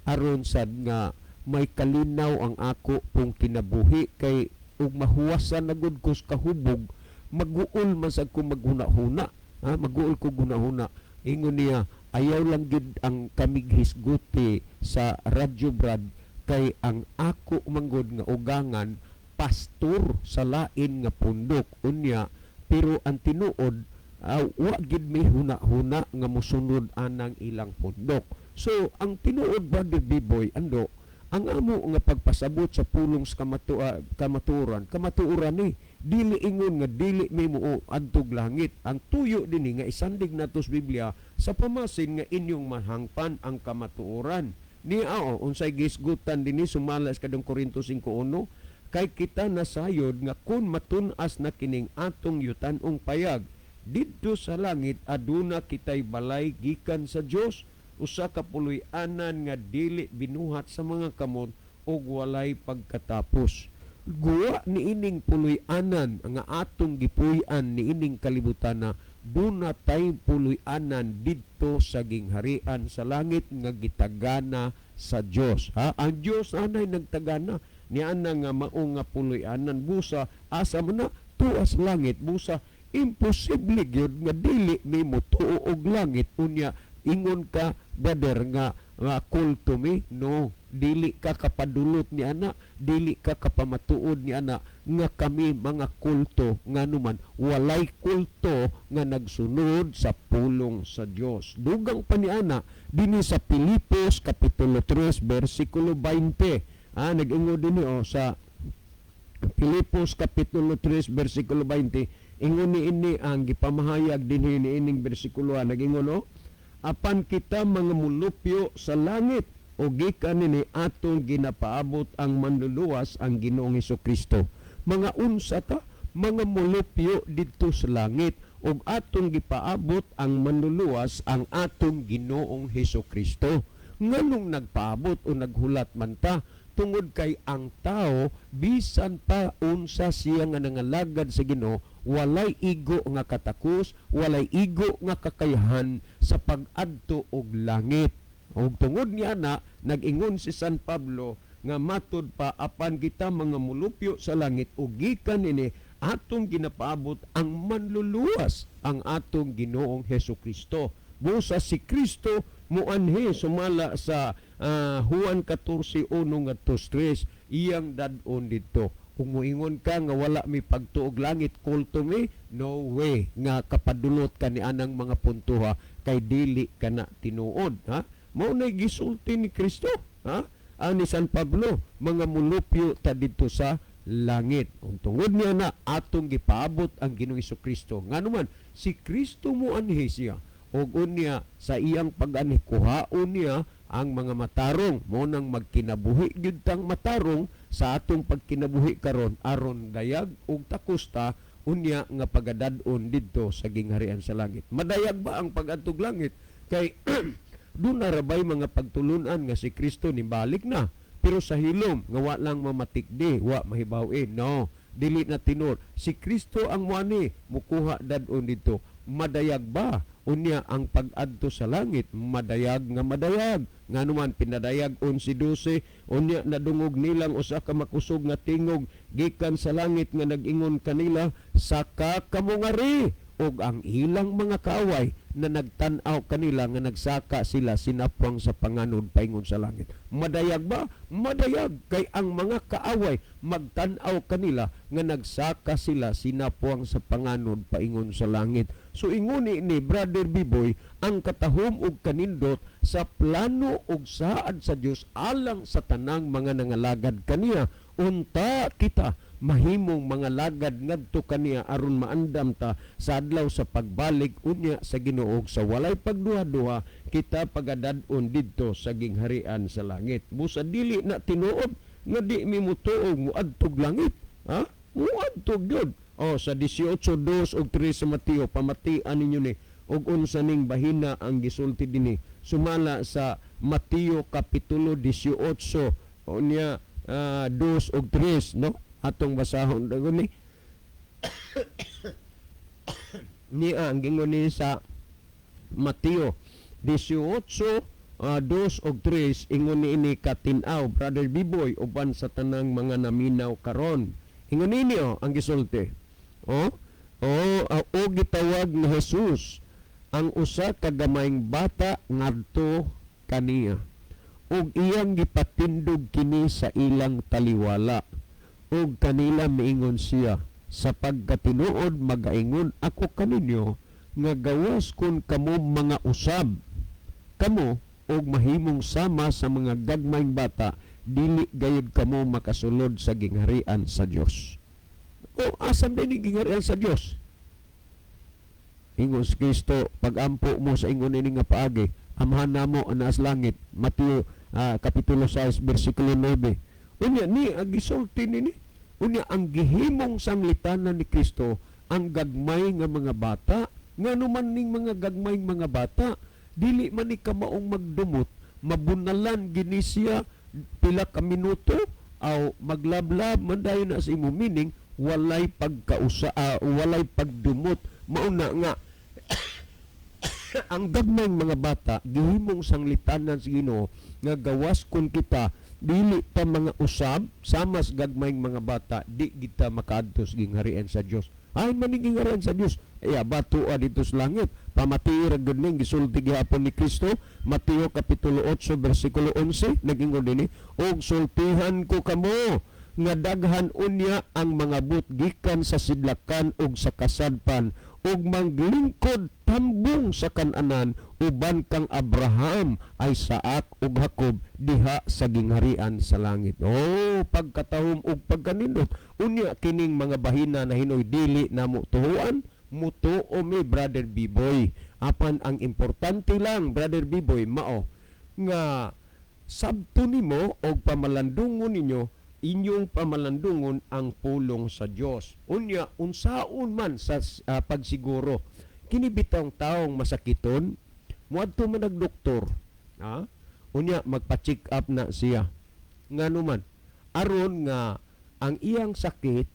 aron sad nga may kalinaw ang ako pong kinabuhi, kay ug mahuwasan na gud ko sa kahubog, maguol man sad ko maghuna-huna, ha, maguol ko hunahuna. Ingon niya, ayaw lang gyud ang kami hisguti. sa Radyo Brad kay ang ako manggod nga ugangan pastor sa lain nga pundok unya, pero ang tinuod wa gid mi huna-huna nga mosunod anang ilang pundok. So ang tinuod, Brother Biboy, ando ang amo nga pagpasabot sa pulong sa kamatuoran, kamatuoran ni dili ingon nga dili mi mo adtog langit. Ang tuyo dinhi nga isandig nato sa Biblia sa pamasin nga inyong mahangpan ang kamatuoran. Ni ao unsay gisgutan dinhi sumala sa kadong Korinto 5:1, kay kita nasayod nga kun matun-as na kining atong yutan-ong payag, didto sa langit aduna kitay balay gikan sa Dios, usa ka puloy-anan nga dili binuhat sa mga kamot ug walay pagkatapos. Guwa niining puloy-anan nga atong gipuy-an niining kalibutana, duna tay puloy-anan didto sa gingharian sa langit nga gitagana sa Dios. Ha? Ang Dios anay nagtagana niana nga mao nga puloy-anan, busa asa man na tuas langit, busa imposible gyud nga dili nimo tuo og langit unya ingon ka, brother, nga kulto mi. No, dili ka kapadulot ni ana, dili ka kapamatuod ni ana nga kami mga kulto, nganuman walay kulto nga nagsunod sa pulong sa Dios. Dugang pa ni ana dinhi sa Pilipos kapitulo 3 bersikulo 20. Nag-ingon dinhi oh, sa Pilipos kapitulo 3 bersikulo 20, ingon ni ini ang gipamahayag dinhi niining bersikulo, nag-ingon oh, apan kita mga mulupyo sa langit o gikan nini atong ginapaabot ang manluluwas, ang Ginoong Kristo. Mga unsa ta? Mga mulupyo didto sa langit ug atong gipaabot ang manluluwas, ang atong Ginoong Kristo. Nganong nagpaabot o naghulat man ta? Tungod kay ang tao bisan pa unsa siya nga nangalagad sa Ginoo, walay igo nga katakos, walay igo nga kakayahan sa pag-adto og langit. Og tungod niya na nag-ingon si San Pablo nga matud pa, apan kita mga mulupyo sa langit ug gikan nini atong ginapaabot ang manluluwas, ang atong Ginoong Hesus Kristo. Busa si Kristo muanhi sumala sa Juan 14:1 ngadto 3, iyang dad-on didto. Kung muingon ka nga wala mi pagtuog langit, kulto mi, no way nga kapadulot ka ni anang mga puntuha kay dili ka na tinuod, ha? Mao nay gisulti ni Kristo, ha? Ani San Pablo, mga mulupyo ta didto sa langit. Kung tungod niya na atong gipaabot ang Ginoong Kristo. Nganuman si Kristo mo anhi siya ug unya sa iyang pag-anhi kuhaon niya ang mga matarong, mo nang magkinabuhi gyud tang matarong sa atong pagkinabuhi karon aron dayag ug takusta unya nga pagadad-on didto sa gingharian sa langit. Madayag ba ang pag-adtog langit? Kay doon na rabay mga pagtulunan nga si Kristo nibalik na, pero sa hilom nga wa lang mamatikdi, wa mahibaw-in. No, dili na tinur. Si Kristo ang muani mukuha dad-on didto. Madayag ba unya ang pag-adto sa langit? Madayag nga madayag. Nganuman pinadayag 11:12, unya nadungog nilang usa ka makusog nga tingog gikan sa langit nga nag-ingon kanila, saka kamo ngari. Og ang ilang mga kaaway na nagtan-aw kanila nga nagsaka sila sinapwang sa panganod paingon sa langit. Madayag ba? Madayag kay ang mga kaaway magtan-aw kanila nga nagsaka sila sinapwang sa panganod paingon sa langit. So inguni ni Brother Biboy ang katahom og kanindot sa plano og saad sa Dios alang sa tanang mga nangalagad kaniya. Unta kita mahimong mga lagad ngadto kaniya aron maandam ta sa adlaw sa pagbalik unya sa Ginoo sa walay pagduha-duha kita pagadad-on didto sa gingharian sa langit. Busa dili na tinuod nga di mi motuog moadtog langit, ha? Moadtog gyud. O sa 18:2 ug 3 sa Mateo, pamatian ninyo ni og unsa ning bahina ang gisulti dinhi sumala sa Mateo kapitulo 18 unya 2 ug 3, no? Atong basahon dagon ni niya ang gingon ni sa Mateo 18 2 ug 3, ingon ni ini katin-aw, Brother Biboy, uban sa tanang mga naminaw karon. Ingon nini oh, ang gisulti. Oh, o gitawag ni Jesus ang usa ka gamayng bata ngadto kaniya. Ug iyang gipatindog kini sa ilang taliwala. Ug kanila miingon siya, "Sa pagkatinuod magaingon ako kaninyo nga gawas kun kamo mga usab kamo og mahimong sama sa mga gagmayng bata, dili gayud kamo makasulod sa gingharian sa Dios." O asa din gingharian sa Dios? Ingon si Kristo, pagampo mo sa ingon ini nga paagi, "Amahan namo nga naa sa langit," Mateo kapitulo 6 bersikulo 9. Unya ni ang gisulti nini. Unya ang gihimong sanglitanan ni Kristo ang gagmay nga mga bata. Ngano man ning mga gagmay mga bata, dili man ni kamaong magdumot, mabunalan gini siya pila ka minuto aw maglablab man dayon na sa imo, meaning walay pagkausa, walay pagdumot. Mauna nga ang gagmay mga bata gihimong sanglitanan sa Ginoo nga gawas kun kita dili pa mga usab sama sa gagmayng mga bata, di kita makaadto sa gingharian sa Dios. Ay man ni gingharian sa Dios, iya bato dito sa langit. Pamati ra gud ning gisulti gihapon ni Kristo, Mateo kapitulo 8 bersikulo 11, nagingon dinhi, "Og sultihan ko kamo nga daghan unya ang mga gikan sa sidlakan ug sa kasadpan ug manglingkod tambong sa kananan uban kang Abraham, Isaac ug Jacob diha sa gingharian sa langit." Oh, pagkatahom ug pagkanindot. Unya kining mga bahina na hinoy dili namo tuhuan, mutuo mi, Brother Biboy. Apan ang importante lang, Brother Biboy, mao nga sabto nimo og pamalandungon ninyo, inyong pamalandungon ang pulong sa Dios. Unya unsaon man sa pagsiguro kini bitawng taong masakiton, muadto man nagdoktor, ha? Unya magpa-check up na siya. Ngano man? Aron nga ang iyang sakit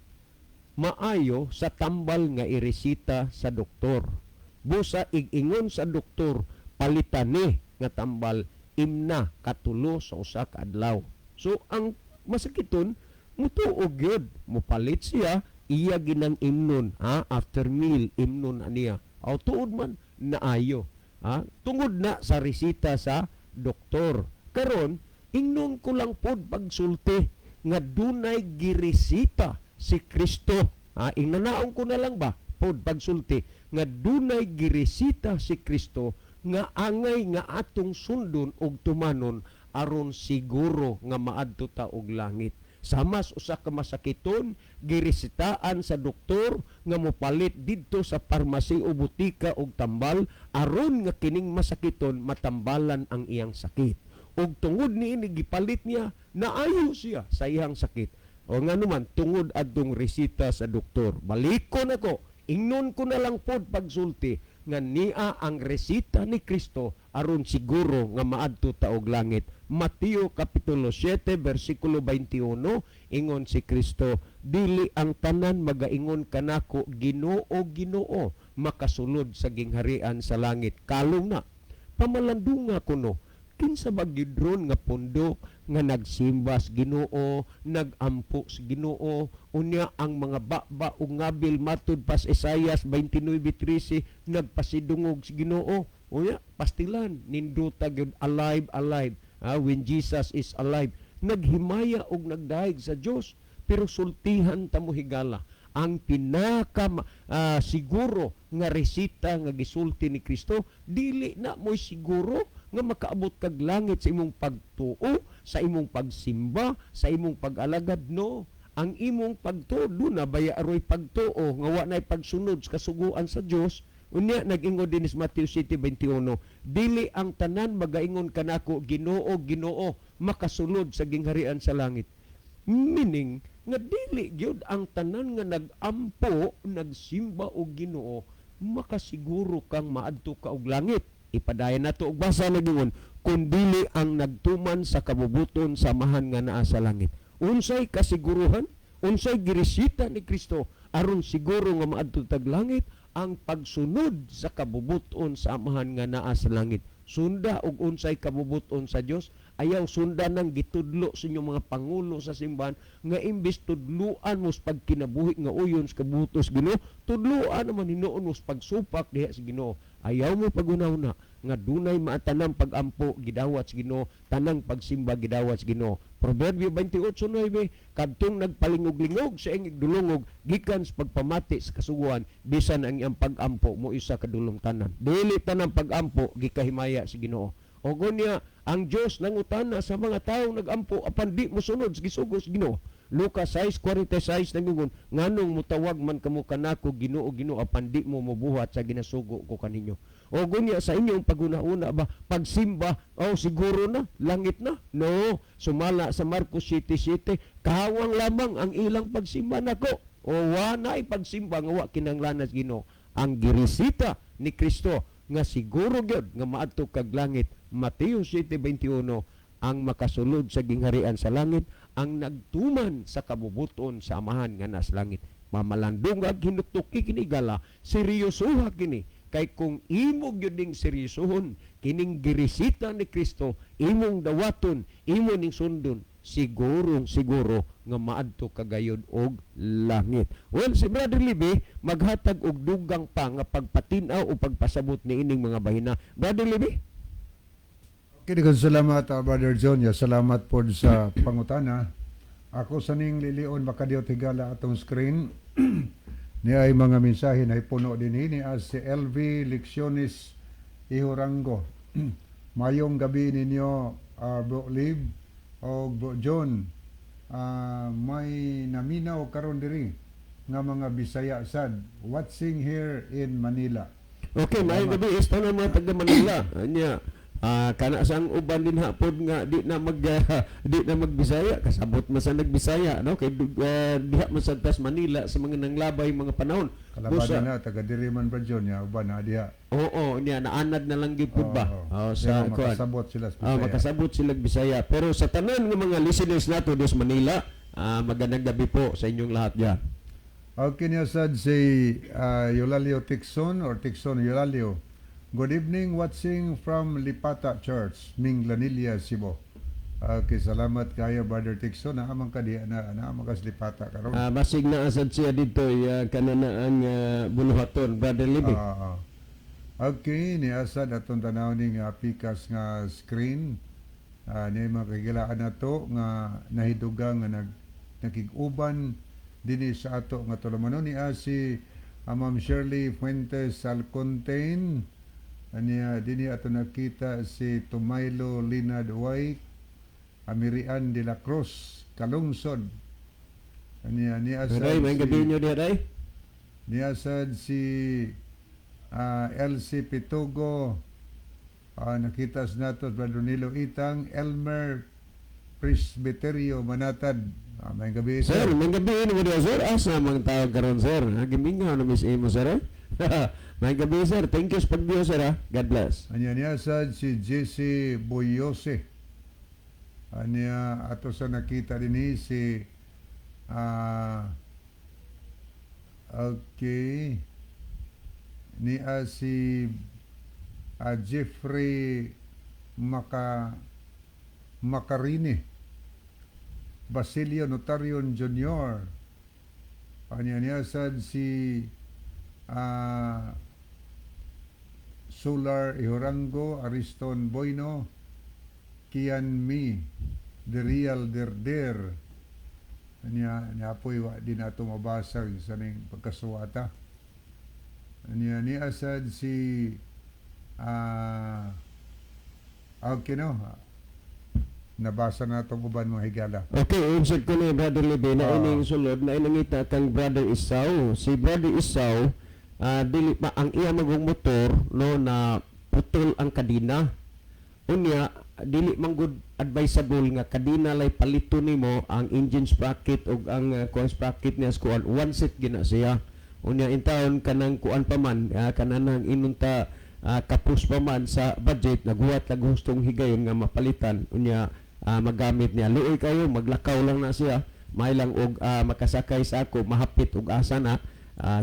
maayo sa tambal nga iresita sa doktor. Busa ig-ingon sa doktor, palitan ni nga tambal, imna katulo sa usa ka adlaw. So ang masakiton mutuo gyud, mupalit siya, iya ginang imnon, ha, after meal imnon na niya. Aw tuod man naayo, ha, tungod na sa resita sa doktor. Karon ingnon ko lang pod pagsulti nga dunay giresita si Kristo, ha, ingnanaon ko na lang ba pod pagsulti nga dunay giresita si Kristo nga angay nga atong sundon og tumanon aron siguro nga maadto ta og langit. Samas usa ka masakiton, giresitaan sa doktor nga mopalit didto sa parmasi o butika og tambal aron nga kining masakiton matambalan ang iyang sakit. Og tungod niini gipalit niya, naayo siya sa iyang sakit. O nga naman, tungod adtong resita sa doktor. Balikon ako, ingnon ko na lang pod pagsulti nga niya ang resita ni Kristo aron siguro nga maadto ta og langit. Mateo kapitulo 7 bersikulo 21, ingon si Kristo, "Dili ang tanan magaingon kanako, 'Ginoo, Ginoo,' makasulod sa gingharian sa langit." Kalong na pamalandunga kuno, kinsa ba gyud ron nga pundo nga nagsimba sa Ginoo, nagampo sa Ginoo, unya ang mga baba ug ngabil matud pas Isaias 29:13 nagpasidungog sa Ginoo? Unya pastilan nindota gyud, alive, alive, when Jesus is alive, naghimaya og nagdayeg sa Dios. Pero sultihan ta mo, higala, ang pinaka siguro nga resita nga gisulti ni Kristo, dili na mo'y siguro nga makaabot kag langit sa imong pagtuo, sa imong pagsimba, sa imong pag-alagad. No, ang imong pagtuo na baya aroy pagtuo nga wa nay pagsunod sa kasuguan sa Dios. Unya nag-ingon din sa Matthew 7:21, "Dili ang tanan magaingon kanako, 'Ginoo, Ginoo,' makasulod sa gingharian sa langit." Meaning nga dili gyud ang tanan nga nag-ampo, nagsimba og Ginoo makasiguro kang maadto ka og langit. Ipadayon nato og basa, nagingon, "Kun dili ang nagtuman sa kabubuton sa Amahan nga naa sa langit." Unsay kasiguruhan? Unsay giresita ni Kristo aron siguro nga maadto tag langit? Ang pagsunod sa kabubuton sa Amahan nga naa sa langit. Sunda og unsay kabubuton sa Dios. Ayaw sunda nang gitudlo sa inyong mga pangulo sa simbahan nga imbis tudluan mo sa pagkinabuhi nga uyon sa kabubuton sa Ginoo, tudluan naman hinuon mo sa pagsupak diha sa Ginoo. Ayaw mo paghuna-huna nga dunay maatanang pag-ampo gidawat sa Ginoo, tanang pagsimba gidawat sa Ginoo. Proverbio 28:9, kadtong nagpalingog-lingog sa iyang igdulungog gikan sa pagpamati sa kasuguan, bisan ang iyang pag-ampo mo isa ka dulumtanan. Dili tanang pag-ampo gikahimaya sa Ginoo. O gunya, ang Dios nangutana sa mga tawo nagampo apan di mosunod sa gisugo sa Ginoo. Lucas 6:46 nangungon, "Nganong mutawag man kamo kanako Ginoo, Ginoo, apan di mo mobuhat sa ginasugo ko kaninyo?" O gunya, sa inyong paghuna-huna ba, pagsimba, oh, siguro na langit na? No, sumala sa Marcos 7:7, kawang lamang ang ilang pagsimba nako. O wanay pagsimba nga wa kinahanglan sa Ginoo. Ang giresita ni Kristo nga siguro gyud nga maadto kag langit, Mateo 7:21, ang makasulod sa gingharian sa langit ang nagtuman sa kabubuton sa Amahan nga nasa langit. Mamalandong ag hinuktuki kini, higala, seryosoha kini, kay kung imo gyud ning seryosohon kining giresita ni Kristo, imong dawaton, imo ning sundon, sigurong siguro nga maadto kagayod og langit. Well, si Brother Libby maghatag og dugang pa nga pagpatin-aw o pagpasabot ni ining mga bahina. Brother Libby? Okay, salamat, Brother John. Ya, salamat po sa pangutana. Ako sa ning lilion makadiyot, higala, atong screen. Ni ay mga mensahe na puno din ni as si LV Lecciones Ihorango. "Mayong gabi ninyo, Bro Liv o Bro John. May naminaw karon diri nga mga Bisaya sad, watching here in Manila." Okay, maayong gabi sa tanan mga taga Manila. Anya, kana sang uban din hapon nga di na magbisaya, kasabot man sa nagbisaya, no, kay diha man sa tas Manila sa mga nanglabay mga panahon. Kalaban na taga diri man, Bro John, ya uban na diha. Oo, niya naanad na lang gyud pud ba. Oo. Oh, sa Pero kuan. Makasabot sila sa Ah, Bisaya. Makasabot sila Bisaya. Pero sa tanan ng mga listeners nato des Manila, magandang gabi po sa inyong lahat diyan. Okay niya sad si Eulalio Tixon or Tixon Eulalio. "Good evening, watching from Lipata Church, Minglanilla, Cebu." Okay, salamat kayo, Brother Tixon. Naamang ka di, na naamang ka sa Lipata karon. Basig na asad siya dito kanana ang buluhaton, Brother Libby. Ah. Okay, ni asad atong tanaw ni nga pikas nga screen. Ni mga kahigalaan nato nga nahidugang nga nakig-uban dinhi sa ato nga tulumanon ni si Ma'am Shirley Fuentes Alcontain. Aniya dinhi ato nakita si Tumaylo Linad White, Amirian de la Cruz, Kalungsod. Aniya ni asad Aray, may gabi nyo diha, day. Niyasad si LC Pitugo, nakita sa nato Brother Nilo Itang, Elmer Presbiterio Manatad. May gabi. Sir, may gabi mo diha, sir. Asa mang tawag karon, sir? Ha, gimingaw na miss imo, sir. Eh? May gabi, sir. Thank you sa pag-view, sir. Ha? God bless. Anya niyasad si Jesse Boyose. Anya ato sa nakita din si okay niya si Jeffrey Makarini, Basilio Notarion Jr. Anya niya sad si Solar Ihorango, Ariston Boyno, Kian Mi, The Real Derder. Anya niya po'y wa di nato mabasa sa ning pagkasuwata. Anya ni asad si okay no. Nabasa na itong uban, mga higala. Okay, insert ko ni Brother Libe na ining sulod na inangita kang Brother Isaw. Si Brother Isaw, dili pa ang iya magong motor, no, na putol ang kadina. Unya, dili man gud advisable nga kadina lay palito nimo ang engine sprocket ug ang kuan sprocket niya sa kuan, one set gina siya. Unya intawon kanang kuan pa man, kananang inunta kapos pa man sa budget, naghuwat lag hustong higayon nga mapalitan, unya magamit niya. Luoy kayo, maglakaw lang na siya, may lang og makasakay sa ako, mahapit og asa na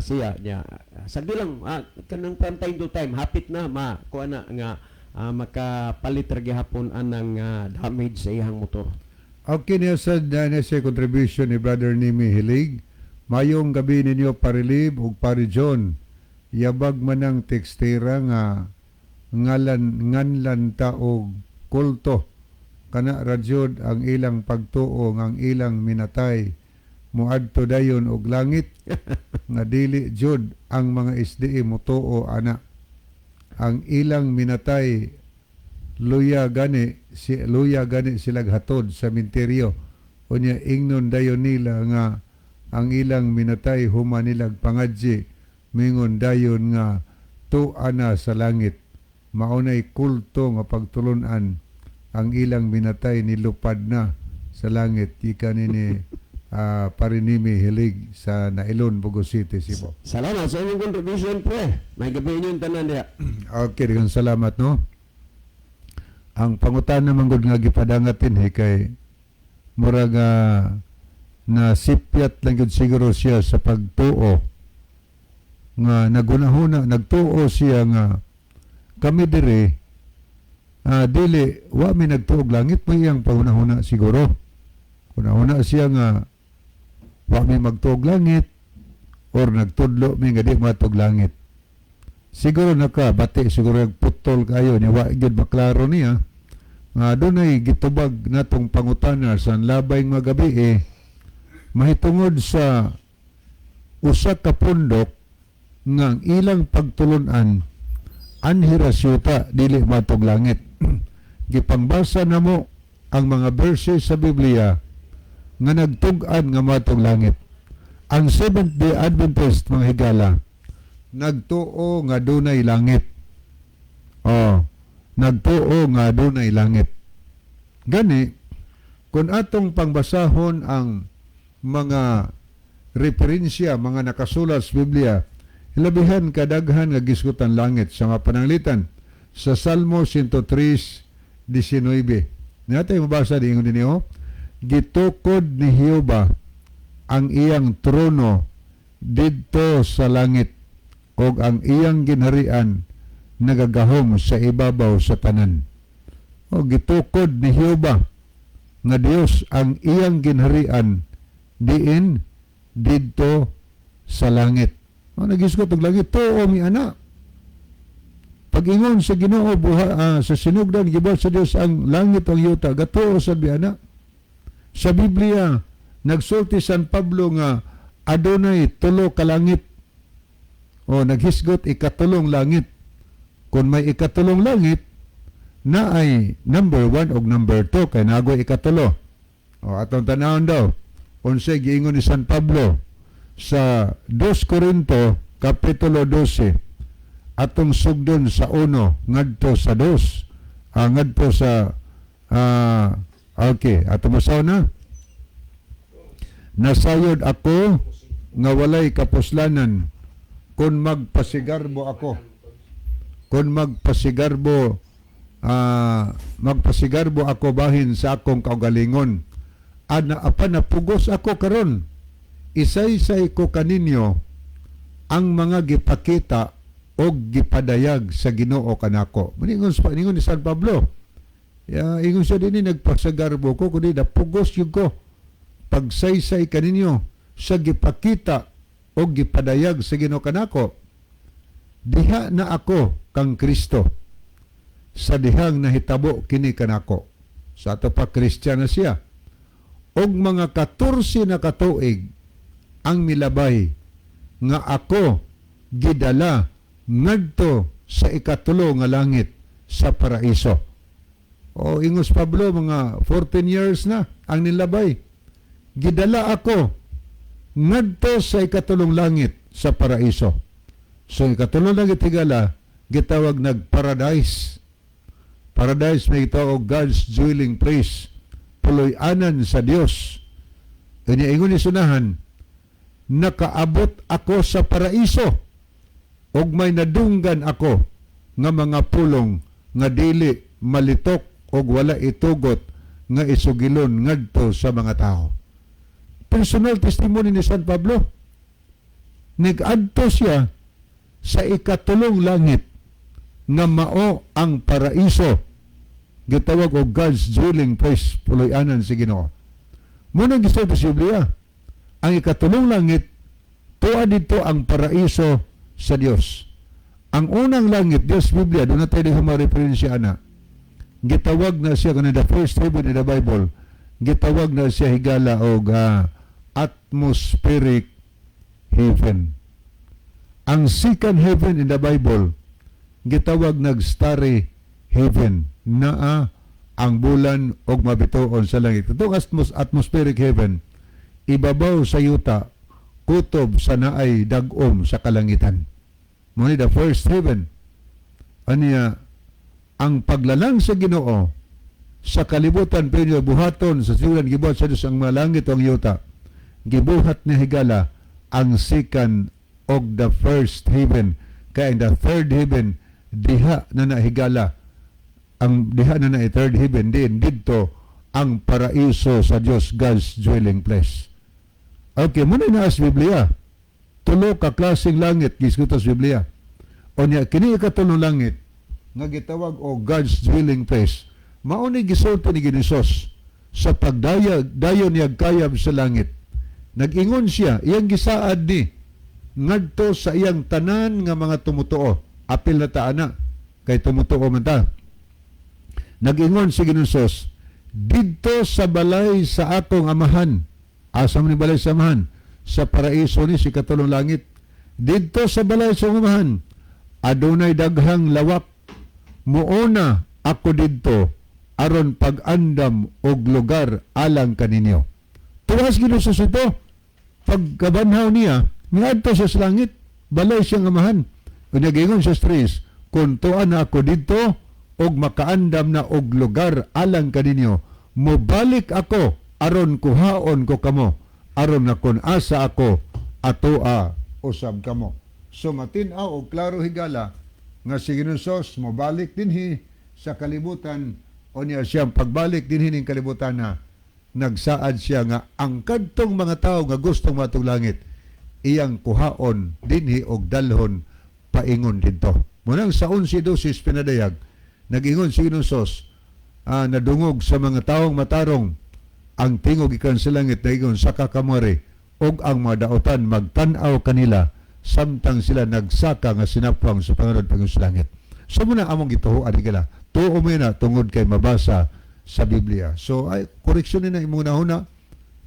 siya niya. Sagdi lang kanang from time to time hapit na ma kuan na nga makapalit ra gihapon anang damage sa iyang motor. Okay niya sad na siya contribution ni Brother Nimi Hilig. "Mayong gabi ninyo, Pare Lib ug Pare John." Yabag man ang tekstera nga ngalan nganlan ta og kulto, kana ra jud ang ilang pagtuo nga ang ilang minatay moadto dayon og langit, nga dili jud ang mga SDA motuo ana. Ang ilang minatay luya gani si luya gani sila hatod sa minteryo, unya ingnon dayon nila nga ang ilang minatay human nilag pangadji, mingon dayon nga tua na sa langit. Maunay kulto nga pagtulunan, ang ilang minatay nilupad na sa langit. Ika nini Parinimi Hilig sa Nailon, Bogo City, Cebu. Salamat sa inyong contribution, pre. May gabi inyong tanan diha. Okay, daghang salamat, no. Ang pangutana man gud nga gipadangatin he kay murag na sipyat lang gyud siguro siya sa pagtuo nga nagunahuna, nagtuo siya nga kami dire dili wa mi nagtuog langit. May iyang panghunahuna siguro. Hunahuna siya nga wa mi magtuog langit or nagtudlo mi nga di matug langit. Siguro nakabati siguro, putol kayo niya, wa gyud maklaro niya nga dunay gitubag natong pangutana sa labay nga gabi eh, mahitungod sa usa ka pundok nga ang ilang pagtulunan anhi ra syuta, dili matog langit. Gipangbasa namo ang mga verses sa Biblia nga nagtug-an nga matog langit. Ang Seventh Day Adventist, mga higala, nagtuo nga dunay langit. Oh, nagtuo nga dunay langit. Gani, kung atong pangbasahon ang mga referensya, mga nakasulat sa Biblia, hilabihan kadaghan nga gisgutan langit sa mga pananglitan sa Salmo 103:19. Natay mabasa di ingon dinhi, "Gitukod ni Jehova ang iyang trono didto sa langit ug ang iyang ginharian nagagahom sa ibabaw sa tanan." O gitukod ni Jehova nga Dios ang iyang ginharian diin didto sa langit. O nagisgot og langit, tuo mi ana. Pag-ingon sa Ginoo buha sa sinugdan gibuhat sa Dios ang langit ug yuta, gatuo sa biana. Sa Biblia nagsulti San Pablo nga adunay tulo ka langit. O naghisgot ikatulong langit. Kung may ikatulong langit, na ay number 1 o number 2 kay nagoy ikatulo. O atong tanawon daw unsay giingon ni San Pablo sa 2 Corinto kapitulo 12, atong sugdon sa 1 ngadto sa 2, ngadto sa okay, atong masaw na. "Nasayod ako nga walay kapuslanan kung magpasigarbo ako, kung magpasigarbo ako bahin sa akong kaugalingon. Ana apan napugos ako karon, isaysay ko kaninyo ang mga gipakita og gipadayag sa Ginoo kanako." Ningon sa ningon ni San Pablo. Ya, ingon siya dinhi, nagpasagarbo ko kundi napugos gyud ko pagsaysay kaninyo sa gipakita og gipadayag sa Ginoo kanako. "Diha na ako kang Kristo sa dihang nahitabo kini kanako." Sa ato pa, Kristiyan na siya. "Og mga 14 na katuig ang milabay nga ako gidala ngadto sa ikatulo nga langit, sa paraiso." O ingos Pablo, mga 14 years na ang nilabay. "Gidala ako ngadto sa ikatulong langit, sa paraiso." So ikatulong langit, higala, gitawag nag paradise. Paradise may gitawag og God's dwelling place. Puloy-anan sa Dios. Unya ingon ni sunahan, "Nakaabot ako sa paraiso ug may nadunggan ako nga mga pulong nga dili malitok og wala itugot nga isugilon ngadto sa mga tao." Personal testimony ni San Pablo. Nag-adto siya sa ikatulong langit nga mao ang paraiso. Gitawag og God's dwelling place, puloy-anan si Ginoo. Muna gisulti sa Biblia, ang ikatulong langit, tuwa dito ang paraiso. Sa Dios. Ang unang langit, Dios Biblia, doon na tayo mga referensya ana. Gitawag na siya kanang the first heaven in the Bible. Gitawag na siya, higala, og atmospheric heaven. Ang second heaven in the Bible, gitawag nag starry heaven. Naa ang bulan og mabituon sa langit. Itong atmospheric heaven, ibabaw sa yuta, kutob sa naay dag-om sa kalangitan. Mao ni the first heaven. Aniya, ang paglalang sa Ginoo sa kalibutan pero buhaton sa siulan, gibuhat sa Dios ang mga langit o ang yuta. Gibuhat ni, higala, ang second og the first heaven. Kaya in the third heaven, diha na nahigala ang diha na na third heaven din didto ang paraiso sa Dios, God's dwelling place. Okay, muna na sa Biblia. Tulo ka klaseng langit gisgutan sa Biblia. Unya kini ikatulong langit nga gitawag og God's dwelling place. Mao ni gisulti ni Ginoong sa pagdaya dayon niya kayab sa langit. Nag-ingon siya, iyang gisaad ni ngadto sa iyang tanan nga mga tumutuo. Apil na ta ana kay tumutuo man ta. Nag-ingon si Ginoong, "Didto sa balay sa akong amahan." Asa man ni balay sa amahan? Sa paraiso ni si katulong langit. "Didto sa balay sa akong amahan, adunay daghang lawak. Muuna ako didto aron pag-andam og lugar alang kaninyo." Tuwas Ginoong ito. Pagkabanhaw niya, miadto siya sa langit, balay siyang amahan. Unya giingon siya sa tres, "Kung tuan na ako didto og makaandam na og lugar alang kaninyo, mobalik ako aron kuhaon ko kamo, aron na kun asa ako atoa usab kamo." So matin-aw og klaro, higala, nga si Ginoong mobalik dinhi sa kalibutan. Unya siyang pagbalik dinhi ning kalibutan na nagsaad siya nga ang kadtong mga tawo nga gustong matug langit iyang kuhaon dinhi og dalhon paingon didto. Munang sa 11:12 pinadayag, nag-ingon si Ginoong, nadungog sa mga taong matarong ang tingog gikan sa langit na "Saka kamo ari," og ang mga daotan magtan-aw kanila samtang sila nagsaka nga sinapwang sa panganod paingon sa langit. So muna among gituohan ni kila. Tuo mo na tungod kay mabasa sa Biblia. So ay koreksyon ni na imong nahuna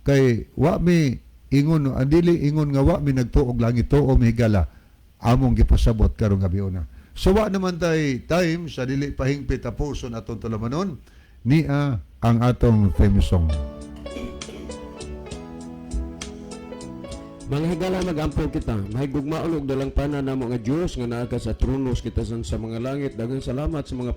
kay wa mi ingon, ang dili ingon nga wa mi nagtuog langit, tuo mi, higala, among gipasabot karong gabi una. So wa naman tay time sa dili pahingpit, tapuson atong tulumanon nia ang atong theme song. Mga higala, magampo kita. Mahigugmaon og dalangpanan namo nga Dios nga naa ka sa trono kita sa mga langit. Daghang salamat sa mga